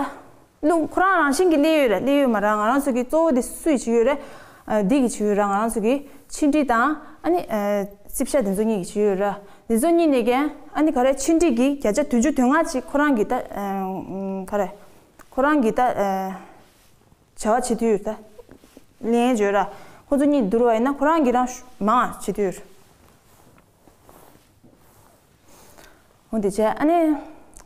རླུང་ཁོ་རང་རང་བཞིན་གྱིས་སླེབས་ཡོད་ར། སླེབས་ཡོད་མ་ར། ང་རང་ཚོ་གི་གཙོ་བོ་དེ་སུས་བྱེད་ཡོད་རེད། ཨ། འདི་གིས་བྱེད་ཡོད་ར། ང་རང་ཚོ་གི་མཆིན་མཁྲིས་དང་ཨ་ནི་ཨ། རྩིབ་ཤ་དེ་ཚོ་གཉིས་ཀྱིས་བྱེད་ཡོད་ར། དེ་ཚོ་གཉིས་ནས་ཀྱང་ཨ་ནི་ག་རེ་མཆིན་མཁྲིས་ཀྱི་བརྒྱ་ཆ་བདུན་ཅུ་དོན་ལྔ་ཅིག་ཁོ་རང་གིས་ད་ཨ། ག་རེ་ཁོ་རང་གིས་ད་ཨ། བྱ་བ་བྱེད་དུས་ད་ལན་བརྗོད་ར། ཁོ་ཚོ་གཉིས་བསྡུར་བ་ཡིན་ན་ཁོ་རང་གིས་རང་མང་བྱེད་དུས། འོ་དེ་བྱས་ཨ་ནི་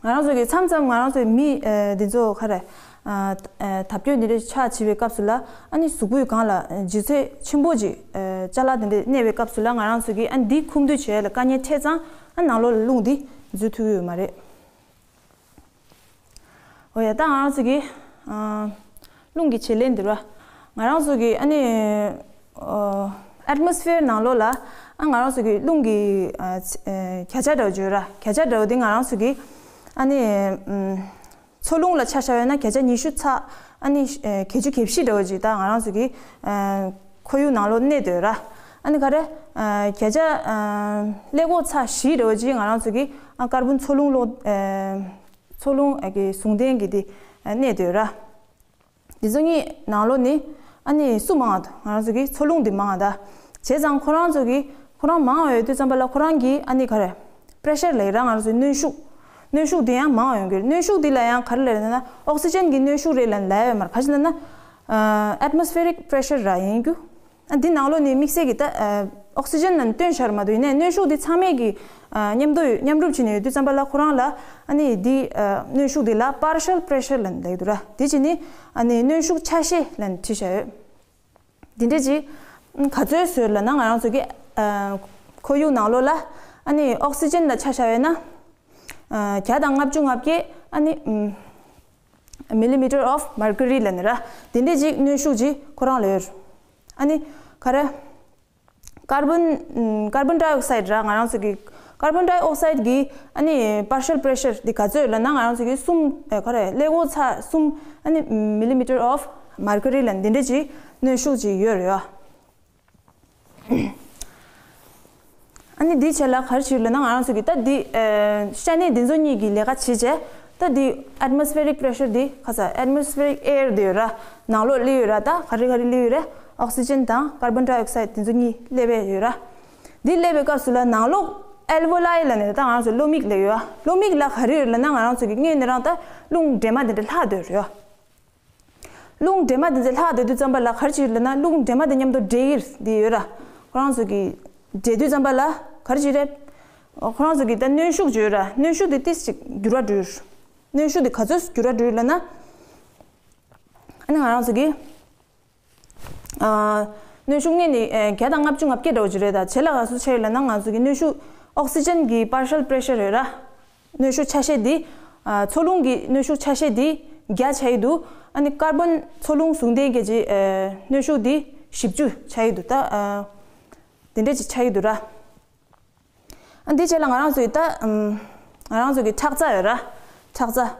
ང་རང་ཚོ་གི་མཚམས་མཚམས་ང་རང་ཚོའི་མི་ཨ། འདི་ཚོ་ག་རེ་ ཨ་ཨ་ཐབ་སྐྱོན་དེ་འདྲ་ཆགས་བྱས་པའི་སྐབས་སུ་ལ། ཨ་ནི་གཟུགས་པོའི་སྒང་ལ་ལྗིད་ཚད་ཆེན་པོ་ཅིག་ཨ་ཅ་ལག་དེ་འདྲ་གནས་པའི་སྐབས་སུ་ལ། ང་རང་ཚོ་གིས་ཨ་ནི་འདི་ཁུག་འདུས་བྱས་ལ་དཀའ་ངལ་འཕྲད་ཙང་། ཨ་ནང་ལོགས་ལ་རླུང་འདི་འཛུལ་ཐུབ་ཀྱི་ཡོད་མ་རེད། འོ་ཡ། ད་ང་རང་ཚོ་གི་ཨ་རླུང་གི་བྱེད་ལས་འདི་ར། ང་རང་ཚོ་གི་ཨ་ནི་ཨ་ཨེཊ་མོ་སི་ཕི་ཡར་ནང་ལོགས་ལ། ཨ་ང་རང་ཚོ་གི་རླུང་གི་ཨ་ཚ་ཨ་བརྒྱ་ཆ་འདྲ་བོ་བརྗོད་ར། བརྒྱ་ཆ་འདྲ་བོ་འདི་ང་རང་ཚོ་གི་ཨ་ནི་ཨམ་མཚོ་རླུང་ལ་ཆ་བཞག་ཡོད་ན་བརྒྱ་ཆ་ཉི་ཤུ་ཚག་ཨ་ནི་ཨ་བརྒྱད་ཅུ་གྱ་བཞི་འདྲ་བོ་ཅིག་ད་ང་རང་ཚོ་གི་ཨ་ཁོར་ཡུག་ནང་ལོགས་གནས་སྡོད་ར། ཨ་ནི་ག་རེ་ཨ་བརྒྱ་ཆ་ཨ་ཀླད་ཀོར་ཚག་བཞི་འདྲ་བོ་ཅིག་ང་རང་ཚོ་གི་ཨ་ཀར་བོན་མཚོ་རླུང་ལོགས་ཨ་མཚོ་རླུང་ཨ་གི་ཟུང་ལྡན་གྱི་དེ་ཨ་གནས་སྡོད་ར། འདི་ཚོ་གཉིས་ནང་ལོགས་ནི་ཨ་ནི་སུ་མང་བ་འདུག་ང་རང་ཚོ་གི་མཚོ་རླུང་འདི་མང་བ་ད། བྱས་ཙང་ཁོ་རང་ཚོ་གི་ཁོ་རང་མང་བ་ཡོད་དུས་ཙམ་པ་ལ་ཁོ་རང་གི་ཨ་ནི་ག་རེ་པེ་རེ་ཤར་ལབ་ཡ་ར། ང་རང་ཚོའི་གནོན་ཤུགས། གནོན་ཤུགས་འདི་ཡང་མང་བ་ཡོང་གི་རེད། གནོན་ཤུགས་འདི་ལ་ཡང་ག་རེ་ལབ་ཡ་ན་ཨོག་སི་ཅན་གྱི་གནོན་ཤུགས་རེད་ལབ་ལབ་ཡ་ཡོད་མ་རེད། ག་ཅི་ལབ་ན་ཨ་ཨེཊ་མོ་སི་ཕེ་རིག་པེ་རེ་ཤར་ར་ཡིན་རྒྱུ། ཨ་འདི་ནང་ལོགས་ནས་དམིགས་བསལ་གྱི་ད་ཨ་ཨོག་སི་ཅན་ལ་བཏོན་བཞག་མ་གཏོགས། ཡིན་ནའི་གནོན་ཤུགས་འདི་ཚང་མས་ཀྱི་ཨ་མཉམ་དུ་མཉམ་རུབ་བྱས་ནས་ཡོད་དུས་ཙམ་པ་ལ་ཁོ་རང་ལ་ཨ་ནི་འདི་ཨ་གནོན་ཤུགས་འདི་ལ་པར་ཤལ་པེ་རེ་ཤར་ལབ་ནས་ལབ་ཀྱི་འདུག་ར། དེ་བྱས་ནས་ཨ་ནི་གནོན་ཤུགས་ཆ་ཤས་ལབ་ནས་བྲིས་བཞག་ཡོད། འདི་འདྲ་ཅིག་ག་ཚོད་བཟོས་ལབ་ན། ང་རང་ཚོ་གི་ཨ་ཁོར་ཡུག་ནང་ལོགས་ལ་ཨ་ནི་ཨོག་སི་ཅན་ལ་ཆ་བཞག་ཡོད་ན་ཨ་བརྒྱ་དང་ལྔ་བཅུ་ང་བརྒྱད་ཨ་ནི་ཨམ་millimeter of mercury ལབ་ནི་ར། དེ་འདྲ་ཅིག་གནོན་ཤུགས་ཅིག་ཁོ་རང་ལ་ཡོད། ཨ་ནི་ག་རེ། ཀར་བོན་ཨམ་ཀར་བོན་ཌའི་ཨོག་སའིཌ་ར། ང་རང་ཚོ་གི་ཀར་བོན་ཌའི་ཨོག་སའིཌ་གི་ཨ་ནི་པར་ཤལ་པེ་རེ་ཤར་འདི་ག་ཚོད་ལབ་ན། ང་རང་ཚོ་གི་གསུམ་ཨེ་ག་རེ་ཀླད་ཀོར་ཚག་གསུམ་ཨ་ནི་millimeter of mercury ལབ་འདི་འདྲ་ཅིག་གནོན་ཤུགས་ཅིག་ཡོད་རེད་ཡ། ཨ་ནི་འདི་བྱས་ལ་ག་རེ་བྱེད་ལབ་ན། ང་རང་ཚོ་གི་ད་འདི་ཨེ་ཤ་གནད་འདི་ཚོ་གཉིས་ཀྱི་ལས་ཀ་བྱེད་བྱས། ད་འདི་ཨེཊ་མོ་སི་ཕེ་རིག་པེ་རེ་ཤར་འདི་ག་ས་ཨེཊ་མོ་སི་ཕེ་རིག་ཨེར་འདི་ཡོད་ར། ནང་ལོགས་སླེབས་ཡོད་ར། ད་ག་རེ་ག་རེ་སླེབས་ཡོད་རེད། ཨོག་སི་ཅན་དང་ཀར་བོན་ཌའི་ཨོག་སའིཌ་འདི་ཚོ་གཉིས་སླེབས་ཡོད་ར། འདི་སླེབས་པའི་སྐབས་སུ་ལ་ནང་ལོགས་ཨལ་ཝོ་ལའི་ལབ་ནས་ད་ང་རང་ཚོ་གློ་མིག་ལབ་ཡོད་ཨ། གློ་མིག་ལ་ག་རེ་ཡོད་ལབ་ན། ང་རང་ཚོ་གི་སྔོན་ནས་རང་ད་རླུང་སྒྲོན་མ་འདི་འདྲ་ལྷག་སྡོད་རེད་ཡ། རླུང་སྒྲོན་མ་འདི་ཚོ་ལྷག་སྡོད་དུས་ཙམ་པ་ལ་ག་རེ་བྱེད་ལབ་ན། རླུང་སྒྲོན་མ་འདི་མཉམ་དུ་འདྲེས་ཀྱི་འདི་ཡོད་ར། ཁོ་རང་ཚོ་གི་འདྲེས་དུས་ཙམ་པ་ལ་ག་རེ་བྱེད་རེད། ཁོ་རང་ཚོ་གི་ད་གནོན་ཤུགས་ཡོད་ར། གནོན་ཤུགས་འདི་ཏིས་ཅིག་འགྱུར་བ་འགྲོ་ཡོད། གནོན་ཤུགས་འདི་ག་ཚོད་འགྱུར་བ་འགྲོ་ཡོད་ལབ་ན། ཨ་ནི་ང་རང་ཚོ་གི་ཨ་གནོན་ཤུགས་སྔོན་ནས་ཨེ་བརྒྱ་དང་ལྔ་བཅུ་ང་བརྒྱད་འདྲ་བོ་ཅིག་རེད། ད་བྱེད་ལ་ག་ཚོད་ཆགས་ཡོད་ལབ་ན། ང་ཚོ་གི་གནོན་ཤུགས་ཨོག་སི་ཅན་གྱི་པར་ཤལ་པེ་རེ་ཤར་རེད་ར། གནོན་ཤུགས་ཆ་ཤས་འདི་ཨ་མཚོ་རླུང་གི་གནོན་ཤུགས་ཆ་ཤས་འདི་བརྒྱ་ཆགས་ཡི་འདུག་ཨ་ནི་ཀར་བོན་མཚོ་རླུང་ཟུང་ལྡན་གྱི་ཨེ་གནོན་ཤུགས་འདི་བཞི་བཅུ་ཆགས་ཡི་འདུག་ད་ཨ་དེ་འདྲས་ཅིག་ཆགས་ཡི་འདུག་ར། ཨ་འདི་བྱས་ལ་ང་རང་ཚོའི་ད་ཨམ་ང་རང་ཚོ་གི་ཁྲག་རྩ་ཡོད་ར། ཁྲག་རྩ།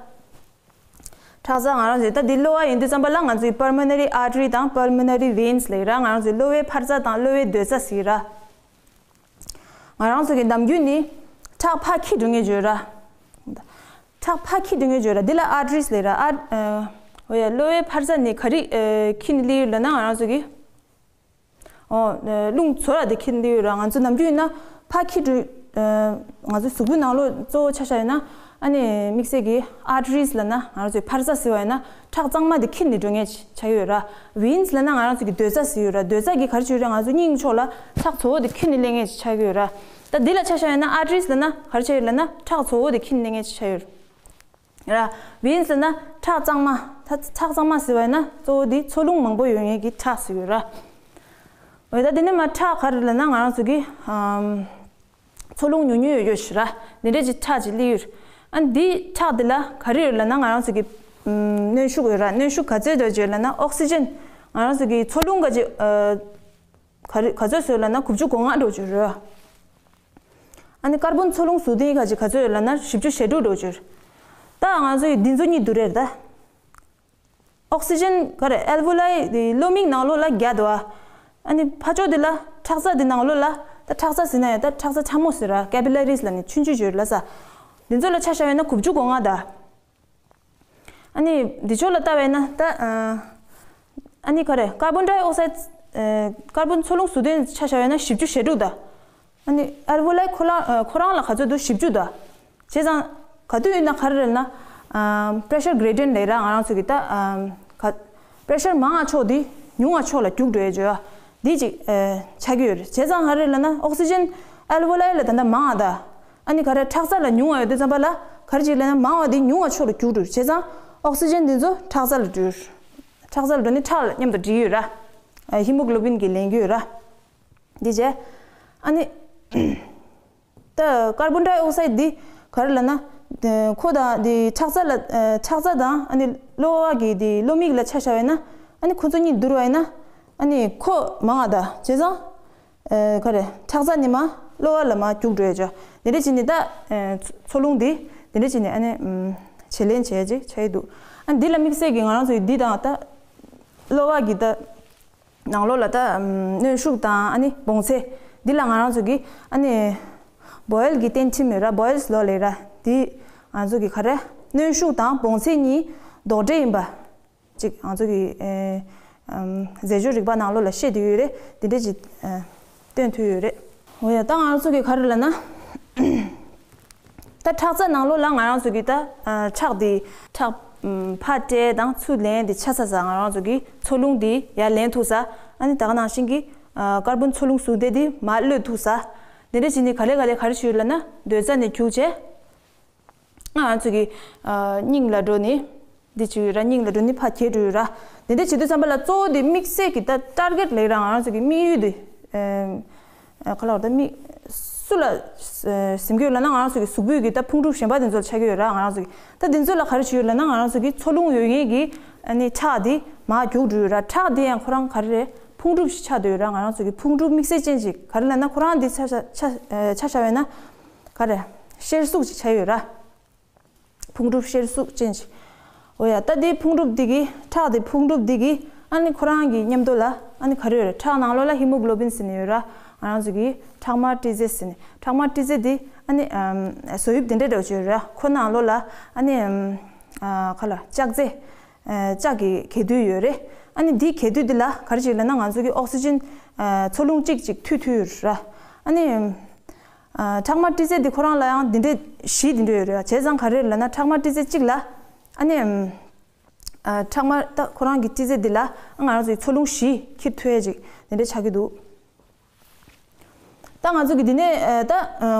ཁྲག་རྩ་ང་རང་ཚོའི་ད་འདི་གློ་བ་ཡིན་དུས་ཙམ་པ་ལ་ང་ཚོའི་པར་མོ་ནེ་རི་ཨར་ཊི་རི་དང་པར་མོ་ནེ་རི་ཝེན་སི་ལབ་ཡི་ར། ང་རང་ཚོའི་གློ་བའི་འཕར་རྩ་དང་གློ་བའི་སྡོད་རྩ་ཟེར་གྱི་ར། ང་རང་ཚོ་གི་ནམ་རྒྱུན་ནི་ཁྲག་ཕར་འཁྱེར་འགྲོ་མཁན་ཡོད་ར། ཁྲག་ཕར་འཁྱེར་འགྲོ་མཁན་ཡོད་ར། འདི་ལ་ཨར་ཊི་རིས་ལབ་ཡི་ར། ཨར་ཨ་འོ་ཡ། གློ་བའི་འཕར་རྩ་ནི་ག་རེ་ཨ་འཁྱེར་ནས་སླེབས་ཡོད་ལབ་ན། ང་རང་ཚོ་གི་ཨོ་རླུང་ཚུར་ར་དེ་འཁྱེར་འདི་ཡོད་ར། ང་ཚོ་ནམ་རྒྱུན་ཡིན་ན་ཕར་འཁྱེར་འགྲོ། ང་ཚོ་གཟུགས་པོའི་ནང་ལོགས་གཙོ་བོ་ཆ་བཞག་ཡིན་ན། ཨ་ནི་དམིགས་བསལ་གྱི་ཨར་ཊི་རིས་ལབ་ན། ང་ཚོའི་འཕར་རྩ་ཟེར་བ་ཡིན་ན་ཁྲག་གཙང་མ་དེ་འཁྱེར་ནས་འགྲོ་མཁན་ཆགས་ཀྱི་ཡོད་ར། ཝེན་སི་ལབ་ན་ང་རང་ཚོ་གི་སྡོད་རྩ་ཟེར་ཡོད་ར། སྡོད་རྩ་གི་ག་རེ་བྱེད་ཡོད་ར། ང་ཚོ་སྙིང་ཕྱོགས་ལ་ཁྲག་གཙོ་བོ་དེ་འཁྱེར་ནས་སླེབས་མཁན་ཆགས་ཀྱི་ཡོད་ར། ད་འདི་ལ་ཆ་བཞག་ཡིན་ན་ཨར་ཊི་རིས་ལབ་ན་ག་རེ་བྱེད་ཡོད་ལབ་ན། ཁྲག་གཙོ་བོ་དེ་འཁྱེར་ནས་སླེབས་མཁན་ཆགས་ཡོད་ར། ར། ཝེན་སི་ལབ་ན་ཁྲག་གཙང་མ། ད་ཁྲག་གཙང་མ་ཟེར་བ་ཡིན་ན་གཙོ་བོ་འདི་མཚོ་རླུང་མང་པོ་ཡོད་མཁན་གྱི་ཁྲག་ཟེར་ཡོད་ར། འོ་ད་དེ་ནས་མར་ཁྲག་ག་རེ་ལབ་ན། ང་རང་ཚོ་གི་ཨམ་མཚོ་རླུང་ཉུང་ཉུང་ཡོད་ཡོད་ཞིག་ར། འདི་འདྲས་ཀྱི་ཁྲག་ཅིག་སླེབས་ཡོད། ཨ་འདི་ཁྲག་འདི་ལ་ག་རེ་ཡོད་ལབ་ན། ང་རང་ཚོ་གི་ཨམ་གནོན་ཤུགས་ཡོད་ར། གནོན་ཤུགས་ག་ཚོད་འདྲ་ཅིག་ཡོད་ལབ་ན། ཨོག་སི་ཅན་ང་རང་ཚོ་གི་མཚོ་རླུང་ག་ཅིག་ཨ་ག་རེ་ག་ཚོད་བཟོས་ལབ་ན་དགུ་བཅུ་གོ་ལྔ་འདྲ་ཅིག་ཡོད་ར། ཨ་ནི་ཀར་བོན་མཚོ་རླུང་ཟུང་ལྡན་ག་ཅིག་ག་ཚོད་ཡོད་ལབ་ན་བཞི་བཅུ་ཞེ་དྲུག་འདྲ་ཅིག་ཡོད། ད་ང་ཚོ་ཡི་འདི་ཚོ་གཉིས་བསྡུར་རེད་ད། ཨོག་སི་ཅན་ག་རེ་ཨལ་ཝོ་ལའི་དེ་གློ་མིག་ནང་ལོགས་ལ་བརྒྱ་འདུག་ཨ། ཨ་ནི་ཕར་ཕྱོགས་འདི་ལ་ཁྲག་རྩ་འདི་ནང་ལོགས་ལ། ད་ཁྲག་རྩ་ཟེར་ན་ཡང་ད་ཁྲག་རྩ་ཕྲ་མོ་ཟེར་ར། ཀེ་པི་ལ་རིས་ལབ་ནི་ཆུང་ཆུང་ཡོད་ལ་ས། འདི་ཚོ་ལ་ཆ་བཞག་ཡོད་ན་དགུ་བཅུ་གོ་ལྔ་ད། ཨ་ནི་འདི་ཕྱོགས་ལ་ལྟ་བས་ན་ད་ཨ་ནི་ག་རེ་ཀར་བོན་ཌའི་ཨོག་སའིཌ་ཀར་བོན་མཚོ་རླུང་ཟུང་ལྡན་ཆ་བཞག་ཡོད་ན་བཞི་བཅུ་ཞེ་དྲུག་ད། ཨ་ནི་ཨལ་ཝོ་ལའི་ཁོ་རང་ཁོ་རང་ལ་ག་ཚོད་འདུག་བཞི་བཅུ་ད། བྱས་ཙང་ག་དུས་ཡིན་ན་ག་རེ་རེད་ན། ཨམ་པེ་རེ་ཤར་གྷེ་རེ་ཌི་ཡན་ཊི་ལབ་ར། ང་རང་ཚོ་གི་ད་ཨམ་ག་པེ་རེ་ཤར་མང་བ་ཕྱོགས་དེ་ཉུང་བ་ཕྱོགས་ལ་རྒྱུག་འགྲོ་ཡ་བྱོས་ཨ། འདི་ཅིག་ཨ་ཆགས་ཀྱི་ཡོད་རེད། བྱས་ཙང་ག་རེ་རེད་ན་ཨོག་སི་ཅན་ཨལ་ཝོ་ལའི་ལ་ད་ལྟ་མང་བ་ད། ཨ་ནི་ག་རེ་ཁྲག་རྩ་ལ་ཉུང་བ་ཡོད་དུས་ཙམ་པ་ལ་ག་རེ་ཅིག་ལབ་ན་མང་བ་དེ་ཉུང་བ་ཕྱོགས་ལ་རྒྱུག་འགྲོ། བྱས་ཙང་ ཨོག་སི་ཅན་འདི་ཚོ་ཁྲག་རྩ་ལ་འགྲོ། ཁྲག་རྩ་ལ་འགྲོ་ནི་ཁྲག་ལ་མཉམ་དུ་འདྲེས་ཡོད་ར། ཧི་མོ་གློ་བིན་གྱིས་ལེན་གྱི་ཡོད་ར། འདི་བྱས། ཨ་ནི། ད་ཀར་བོན་ཌའི་ཨོག་སའིད་འདི་ག་རེ་ལབ་ན། ཁོ་དང་འདི་ཁྲག་རྩ་ལ་ཁྲག་རྩ་དང་ཨ་ནི་གློ་བ་གི་འདི་གློ་མིག་ལ་ཆ་བཞག་པ་ཡིན་ན། ཨ་ནི་ཁོ་ཚོ་གཉིས་བསྡུར་བ་ཡིན་ན། ཨ་ནི་ཁོ་མང་བ་ད་བྱས་ཙང་། ག་རེ་ཁྲག་རྩ་ནི་མ་གློ་བ་ལ་མ་རྒྱུག་འགྲོ་ཡ་ཅོ། འདི་འདྲ་བྱས་ནི་ད། འཚོ་རླུང་འདི་འདི་འདྲ་བྱས་ནི་ཨ་ནི་བྱེད་ལེན་བྱས་ཅིག་ཆགས་ཀྱི་འདུག་ཨ་འདི་ལ་དམིགས་བསལ་གྱི་ང་རང་ཚོ་ཡི་འདི་དང་ད། གློ་བ་གི་ད། ནང་ལོགས་ལ་ད་གནོན་ཤུགས་དང་ཨ་ནི་བོངས་ཚད་འདི་ལ་ང་རང་ཚོ་གི་ཨ་ནི་བོ་ཡལ་གྱི་རྟེན་ཁྲིམས་ཡོད་ར། བོ་ཡལ་ལོ་ལས་ར། འདི་ང་ཚོ་གི་ག་རེ་གནོན་ཤུགས་དང་བོངས་ཚད་གཉིས་ལྡོག་འབྲེལ་ཡིན་པ་ཅིག་ང་ཚོ་གི་རྫས་སྦྱོར་རིག་པ་ནང་ལོགས་ལ་བཤད་དུ་ཡོད་རེད། འདི་འདྲ་ཅིག་སྟོན་ཐུབ་ཡོད་རེད། འོ་ཡ་ད་ང་ཚོ་གི་ག་རེ་ལབ་ན། ད་ཁྲག་རྩ་ནང་ལོགས་ལ་ང་རང་ཚོ་གི་ད་ཁྲག་དེ་ཁྲག་ཕར་སྤྲད་དང་ཚུར་ལེན་དེ་ཆ་ཚ་ས་ང་རང་ཚོ་གི་འཚོ་རླུང་དེ་ཡར་ལེན་ཐུབ་ས། ཨ་ནི་ད་ག་ནང་བཞིན་གྱི་ཀར་བོན་འཚོ་རླུང་ཟུག་བདེ་དེ་མར་གློད་ཐུབ་ས། དེ་འདྲ་བྱས་ནས་ག་ལེ་ག་ལེ་ག་རེ་བྱས་ཡོད་ལབ་ན་སྡོད་ས་ནས་རྒྱུག་བྱས། ང་རང་ཚོ་གི་སྙིང་ལ་འགྲོ་ནི། འདི་བྱེད་ཡོད་ར། སྙིང་ལ་འགྲོ་ནི་ཕར་གྱེས་འགྲོ་ཡོད་ར། འདི་འདྲ་བྱེད་དུས་ཙམ་པ་ལ་གཙོ་བོ་དེ་དམིགས་བསལ་གྱི་ད་ཊར་གེཊ་ལབ་ར་ང་རང་ཚོ་གི་དམིགས་ཡུལ་དེ། ཨ་ག་ལ་བར་ད་དམིགས། སུ་ལ་ཟིན་གྱི་ཡོད་ལབ་ན་ང་རང་ཚོ་གི་གཟུགས་པོའི་གི་ད་ཕུང་གྲུབ་གཞན་པ་དེ་ཚོ་ལ་ཆགས་ཀྱི་ཡོད་ར། ང་རང་ཚོ་གི་ད་དེ་ཚོ་ལ་ག་རེ་བྱེད་ཡོད་ལབ་ན་ང་རང་ཚོ་གི་འཚོ་རླུང་ཡོད་མཁན་གྱི་ཨ་ནི་ཁྲག་དེ་མར་རྒྱུག་འགྲོ་ཡོད་ར། ཁྲག་དེ་ཡང་ཁོ་རང་ག་རེ་རེད། ཕུང་གྲུབ་ཞིག་ཆགས་བསྡད་ཡོད་ར། ང་རང་ཚོ་གི་ཕུང་གྲུབ་དམིགས་བསལ་ཅན་ཅིག་ག་རེ་ལབ་ན་ཁོ་རང་དེ་ཆ་ཆ་ཆ་བཞག་པ་ཡིན་ན། ག་རེ། གཤེར་གཟུགས་ཅིག་ཆགས་ཡོད་ར། ཕུང་གྲུབ་གཤེར་གཟུགས་ཅན་ཞིག་འོ་ཡ་ད་དེ་ཕུང་གྲུབ་འདི་གི་ཁྲག་དེ་ཕུང་གྲུབ་འདི་གི་ཨ་ནི་ཁོ་རང་གི་མཉམ་དུ་ལ་ཨ་ནི་ག་རེ་ཡོད་རེད། ཁྲག་ནང་ལོགས་ལ་ཧི་མོ་གློ་བིན་ཟེར་ནས་ཡོད་ར། ང་རང་ཚོ་གི་ཁྲག་དམར་ཏི་ཙེ་ཟེར་ནས། ཁྲག་དམར་ཏི་ཙེ་འདི་ཨ་ནི་བཟོ་དབྱིབས་འདི་འདྲ་འདྲ་བོ་ཅིག་ཡོད་ར། ཁོ་ནང་ལོགས་ལ་ཨ་ནི་ག་ལ་ལྕགས་རྫས། ལྕགས་ཀྱི་གས་དུད་ཡོད་རེད། ཨ་ནི་འདིའི་གས་དུད་འདི་ལ་ག་རེ་བྱེད་ལབ་ན་ང་ཚོ་གི་ཨོག་སི་ཅན་འཚོ་རླུང་གཅིག་གཅིག་མཐུད་མཐུད་ཡོད་ར། ཨ་ནི། ཁྲག་དམར་ཏི་ཙེ་འདི་ཁོ་རང་ལ་ཡང་འདི་འདྲས་བཞི་འདི་འདྲས་ཡོད་རེད། བྱས་ཙང་ག་རེ་ལབ་ན་ཁྲག་དམར་ཏི་ཙེ་གཅིག་ལ་ཨ་ནི། ཁྲག་དམར་ད་ཁོ་རང་གི་ཏི་ཙེ་འདི་ལ་ང་རང་ཚོའི་འཚོ་རླུང་བཞི་འཁྱེར་ཐུབ་ཡས་ཅིག་འདི་འདྲས་ཆགས་ཀྱི་འདུག་ད་ང་ཚོ་གི་འདི་ནས་ད་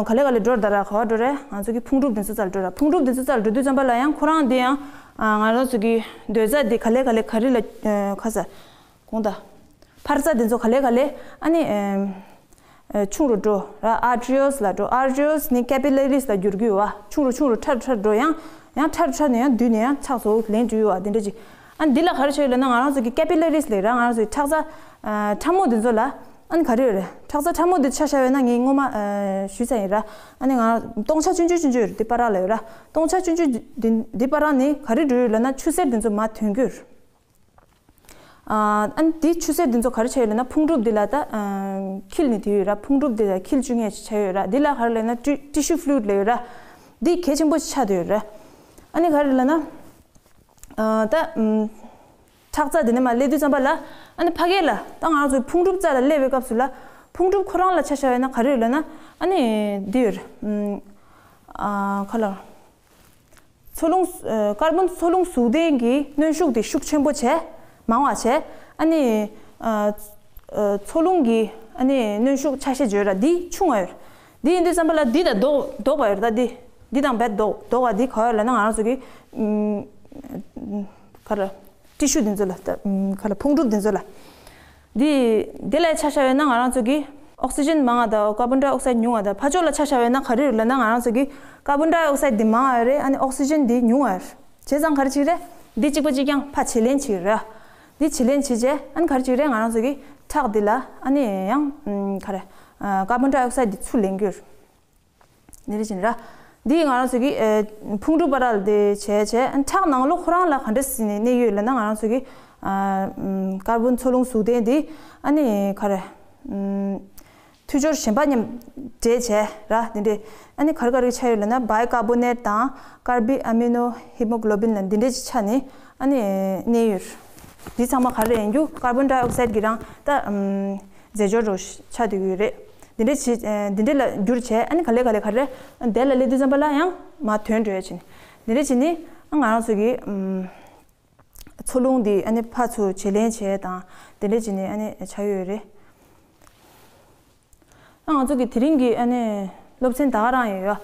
ག་ལེ་ག་ལེ་འགྲོ་ད་ར་ག་བ་འགྲོ་རེད། ང་ཚོ་གི་ཕུང་གྲུབ་འདི་ཚོ་རྩ་ལ་འགྲོ་ར། ཕུང་གྲུབ་འདི་ཚོ་རྩ་ལ་འགྲོ་དུས་ཙམ་པ་ལ་ཡང་ཁོ་རང་འདི་ཡང་ང་རང་ཚོ་གི་སྡོད་རྩ་འདི་ག་ལེ་ག་ལེ་ག་རེ་ལ་ཁ་ས། གོང་ད། འཕར་རྩ་དེ་ཚོ་ག་ལེ་ག་ལེ་ཨ་ནི། ཆུང་རུ་འགྲོ་ར། ཨར་ཊི་རི་ཡལ་ལ་འགྲོ། ཨར་ཊི་རི་ཡལ་ནི་ཀེ་པི་ལ་རིས་ལ་འགྱུར་གྱི་ཡོད་བ། ཆུང་རུ་ཆུང་རུ་ཕྲ་རུ་ཕྲ་རུ་འགྲོ། ཡང་ཡང་ཕྲ་རུ་ཕྲ་ནས་ཡང་བསྡུས་ནས་ཡང་ཆགས་སོ་ལེན་འགྲོ་ཡོད་བ། དེ་འདྲ་ཅིག་ཨ་འདི་ལ་ག་རེ་བྱས་ཡོད་ལབ་ན་ང་རང་ཚོ་གི་ཀེ་པི་ལ་རིས་ལ་ར་ང་རང་ཚོ་གི་ཁྲག་རྩ་ཕྲ་མོ་དེ་ཚོ་ལ་ཨ་ནི་ག་རེ་ཡོད་རེད། ཁྲག་རྩ་ཕྲ་མོ་དེ་ཆ་བཞག་ཡོད་ན་ངས་སྔོན་མ་ཞུས་ཚར་ཡིན་ར། ཨ་ནི་ང་རང་སྟོང་ཆ་ཆུང་ཆུང་ཆུང་ཆུང་ཡོད་རེད། འདི་བར་ལ་ཡོད་ར། སྟོང་ཆ་ཆུང་ཆུང་འདི་འདི་བར་ནི་ག་རེ་འགྲོ་ཡོད་ལབ་ན་ཆུ་སེར་དེ་ཚོ་མར་ཐོན་གྱི་ཡོད་རེད། ཨ་ནི་དེ་ཆུ་སེར་འདི་ཚོ་ག་རེ་བྱས་ཡོད་ལབ་ན་ཕུང་གྲུབ་འདི་ལ་ད་འཁྱིལ་ནས་དེ་ཡོད་ར། ཕུང་གྲུབ་འདི་ལ་འཁྱིལ་བཅུག་མཁན་ཞིག་བྱས་ཡོད་ར། འདི་ལ་ག་རེ་ལབ་ན་ཊི་ཤུ་ཕུ་ལུ་ཡིཌ་ལབ་ཡོད་ར། འདི་གལ་ཆེན་པོ་ཞིག་ཆགས་བསྡད་ཡོད་ར། ཨ་ནི་ག་རེ་ལབ་ན་ད་ཁྲག་རྩ་འདི་ནས་མར་སླེབས་དུས་ཙམ་པ་ལ་ཨ་ནི་ཕ་གི་ལ་ད་ང་རང་ཚོའི་ཕུང་གྲུབ་རྩ་ལ་སླེབས་པའི་སྐབས་སུ་ལ་ཕུང་གྲུབ་ཁོ་རང་ལ་ཆ་བཞག་ཡོད་ན་ག་རེ་ཡོད་ལབ་ན་ཨ་ནི་འདི་ཡོད་ར། ཨ་ག་ལ། འཚོ་རླུང་། ཀར་བོན་འཚོ་རླུང་ཟུག་ལྡན་གྱི་གནོན་ཤུགས་དེ་ཤུགས་ཆེན་པོ་བྱས། མང་བ་བྱས། ཨ་ནི། འཚོ་རླུང་གི་ཨ་ནི་གནོན་ཤུགས་ཆ་ཤས་བརྗོད་ར་འདི་ཆུང་བ་ཡོད། འདི་ཡིན་དུས་ཙམ་པ་ལ་འདི་དང་ལྡོག་ལྡོག་པ་ཡོད་ད་འདི། འདི་དང་རྦད་ལྡོག་ལྡོག་པ་འདི་ག་ཡོད་ལབ་ན་ང་རང་ཚོ་གི་ག་རེ། ཊི་ཤུ་འདི་ཚོ་ལ་ད་ག་རེ་ཕུང་གྲུབ་འདི་ཚོ་ལ། འདི་འདི་ལ་ཆ་བཞག་ཡོད་ན་ང་རང་ཚོ་གི་ཨོག་སི་ཅན་མང་བ་དང་ཀར་བོན་ཌའི་ཨོག་སའིཌ་ཉུང་བ་དང་ཕར་ཕྱོགས་ལ་ཆ་བཞག་ཡོད་ན་ག་རེ་ཡོད་ལབ་ན་ང་རང་ཚོ་གི་ཀར་བོན་ཌའི་ཨོག་སའིཌ་འདི་མང་བ་རེད། ཨ་ནི་ཨོག་སི་ཅན་འདི་ཉུང་བ་རེད། བྱས་ཙང་ག་རེ་བྱེད་ཀྱི་རེད། འདི་གཅིག་པ་གཅིག་རྐྱང་ཕར་བྱེད་ལེན་བྱེད་ཀྱི་རེད། འདི་བྱེད་ལེན་བྱེད་རྗེས་ཨ་ནི་ག་རེ་བྱེད་ཀྱི་རེད། ང་རང་ཚོ་གི་ཁྲག་འདི་ལ་ཨ་ནི་ཡང་ག་རེ་ཀར་བོན་ཌའི་ཨོག་སའིཌ་འདི་ཚུར་ལེན་གྱི་ཡོད་རེད། ནི་རེ་བཞིན་ར། འདི་ང་རང་ཚོ་གི་ཨེ་ཕུང་གྲུབ་བར་ལ་དེ་བྱས་བྱས་ཨ་ཁྲག་ནང་ལོགས་ཁོ་རང་ལ་ག་འདྲ་སེ་ནས་གནས་ཡོད་ལབ་ན་ང་རང་ཚོ་གི་ཨ་ཀར་བོན་འཚོ་རླུང་ཟུག་ལྡན་འདི་ཨ་ནི་ག་རེ་མཐུད་སྦྱོར་གཞན་པ་མཉམ་འདྲེས་བྱས་ར་འདི་འདྲས་ཨ་ནི་ག་རེ་ག་རེ་ཆགས་ཡོད་ལབ་ན་བའི་ཀར་བོ་ནེཊ་དང་ཀར་བི་ཨ་མི་ནོ་ཧི་མོ་གློ་བིན་ལ་འདི་འདྲས་ཅིག་ཆགས་ནས་ཨ་ནི་གནས་ཡོད། འདི་ཚང་མ་ག་རེ་ཡིན་རྒྱུ་ཀར་བོན་ཌའི་ཨོག་སའིཌ་གི་རང་ད་ཨམ། རྫས་སྦྱོར་རུ་ཆགས་བསྡད་ཀྱི་ཡོད་རེད། འདི་འདྲ་བྱེད། འདི་འདྲ་ལ་བསྒྱུར་བྱས་ཨ་ནི་ག་ལེ་ག་ལེ་ག་རེ་དེ་ལ་སླེབས་དུས་ཙམ་པ་ལ་ཡང་མར་ཐོན་འགྲོ་ཡ་བྱས་ནས་འདི་འདྲ་བྱས་ནས་ང་རང་ཚོ་གི་འཚོ་རླུང་འདི་ཨ་ནི་ཕར་ཚུར་བྱེད་ལེན་བྱས་དང་འདི་འདྲ་བྱས་ནས་ཨ་ནི་ཆགས་ཡོད་རེད། ཨ་ང་ཚོ་གི་དེ་རིང་གི་ཨ་ནི་སློབ་ཚན་ད་ག་རང་ཡོད་ཡ།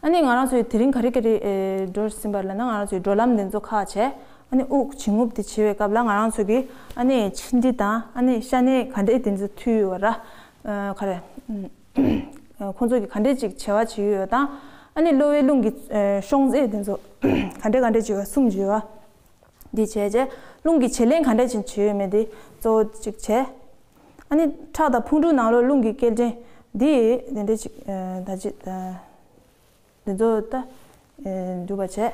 ཨ་ ཨ་ནི་ང་རང་ཚོའི་དེ་རིང་ག་རེ་ག་རེ་ཨེ་འགྲོ་བཞིན་པ་ལབ་ན། ང་རང་ཚོའི་འགྲོ་ལམ་དེ་ཚོ་ཁག་བྱས། ཨ་ནི་དབུགས་འབྱིན་རྔུབ་དེ་བྱེད་པའི་སྐབས་ལ་ང་རང་ཚོ་གི་ཨ་ནི་མཆིན་དྲི་དང་ཨ་ནི་ཤ་གནད་ག་འདྲས་དེ་ཚོ་མཐུད་ཡོད་པ་ར། ཨ་ག་རེ། ཨ་ཁོང་ཚོ་གི་ག་འདྲས་ཅིག་བྱ་བ་བྱེད་ཀྱི་ཡོད་དང་། ཨ་ནི་གློ་བའི་རླུང་གི་ཨ་ཤོང་ཚད་དེ་ཚོ་ག་འདྲས་ག་འདྲས་བྱེད་པ་གསུམ་བྱེད་པ། འདི་བྱས་རྗེས་རླུང་གི་བྱེད་ལེན་ག་འདྲ་ཅིག་བྱེད་ཡོད་མེད་འདི་གཙོ་བོ་གཅིག་བྱས། ཨ་ནི་ཁྲག་དང་ཕུང་འབྲུ་ནང་ལོགས་རླུང་གི་སྐྱེལ་འདྲེན་འདི་དེ་འདྲ་ཅིག་ཨ་ད་ཅི་ཨ་འདི་ཚོ་ད་ཨ་འགྲུབ་པ་བྱས།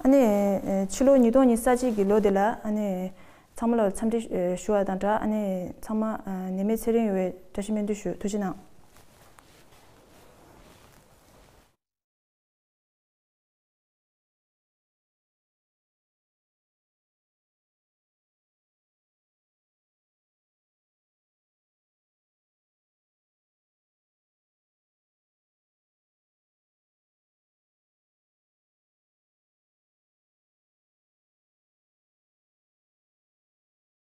ཨ་ནི་ཨ་ཕྱི་ལོ་ཉིས་སྟོང་ཉི་ཤུ་རྩ་གཅིག་གི་ལོ་འདི་ལ་ཨ་ནི་ཚང་མ་ལ་འཚམས་འདྲི་ཞུ་བ་དང་སྦྲགས། ཨ་ནི་ཚང་མ་ཨ་ནད་མེད་ཚེ་རིང་ཡོང་བའི་བཀྲ་ཤིས་སྨོན་འདུན་ཞུ། ཐུགས་རྗེ་གནང་།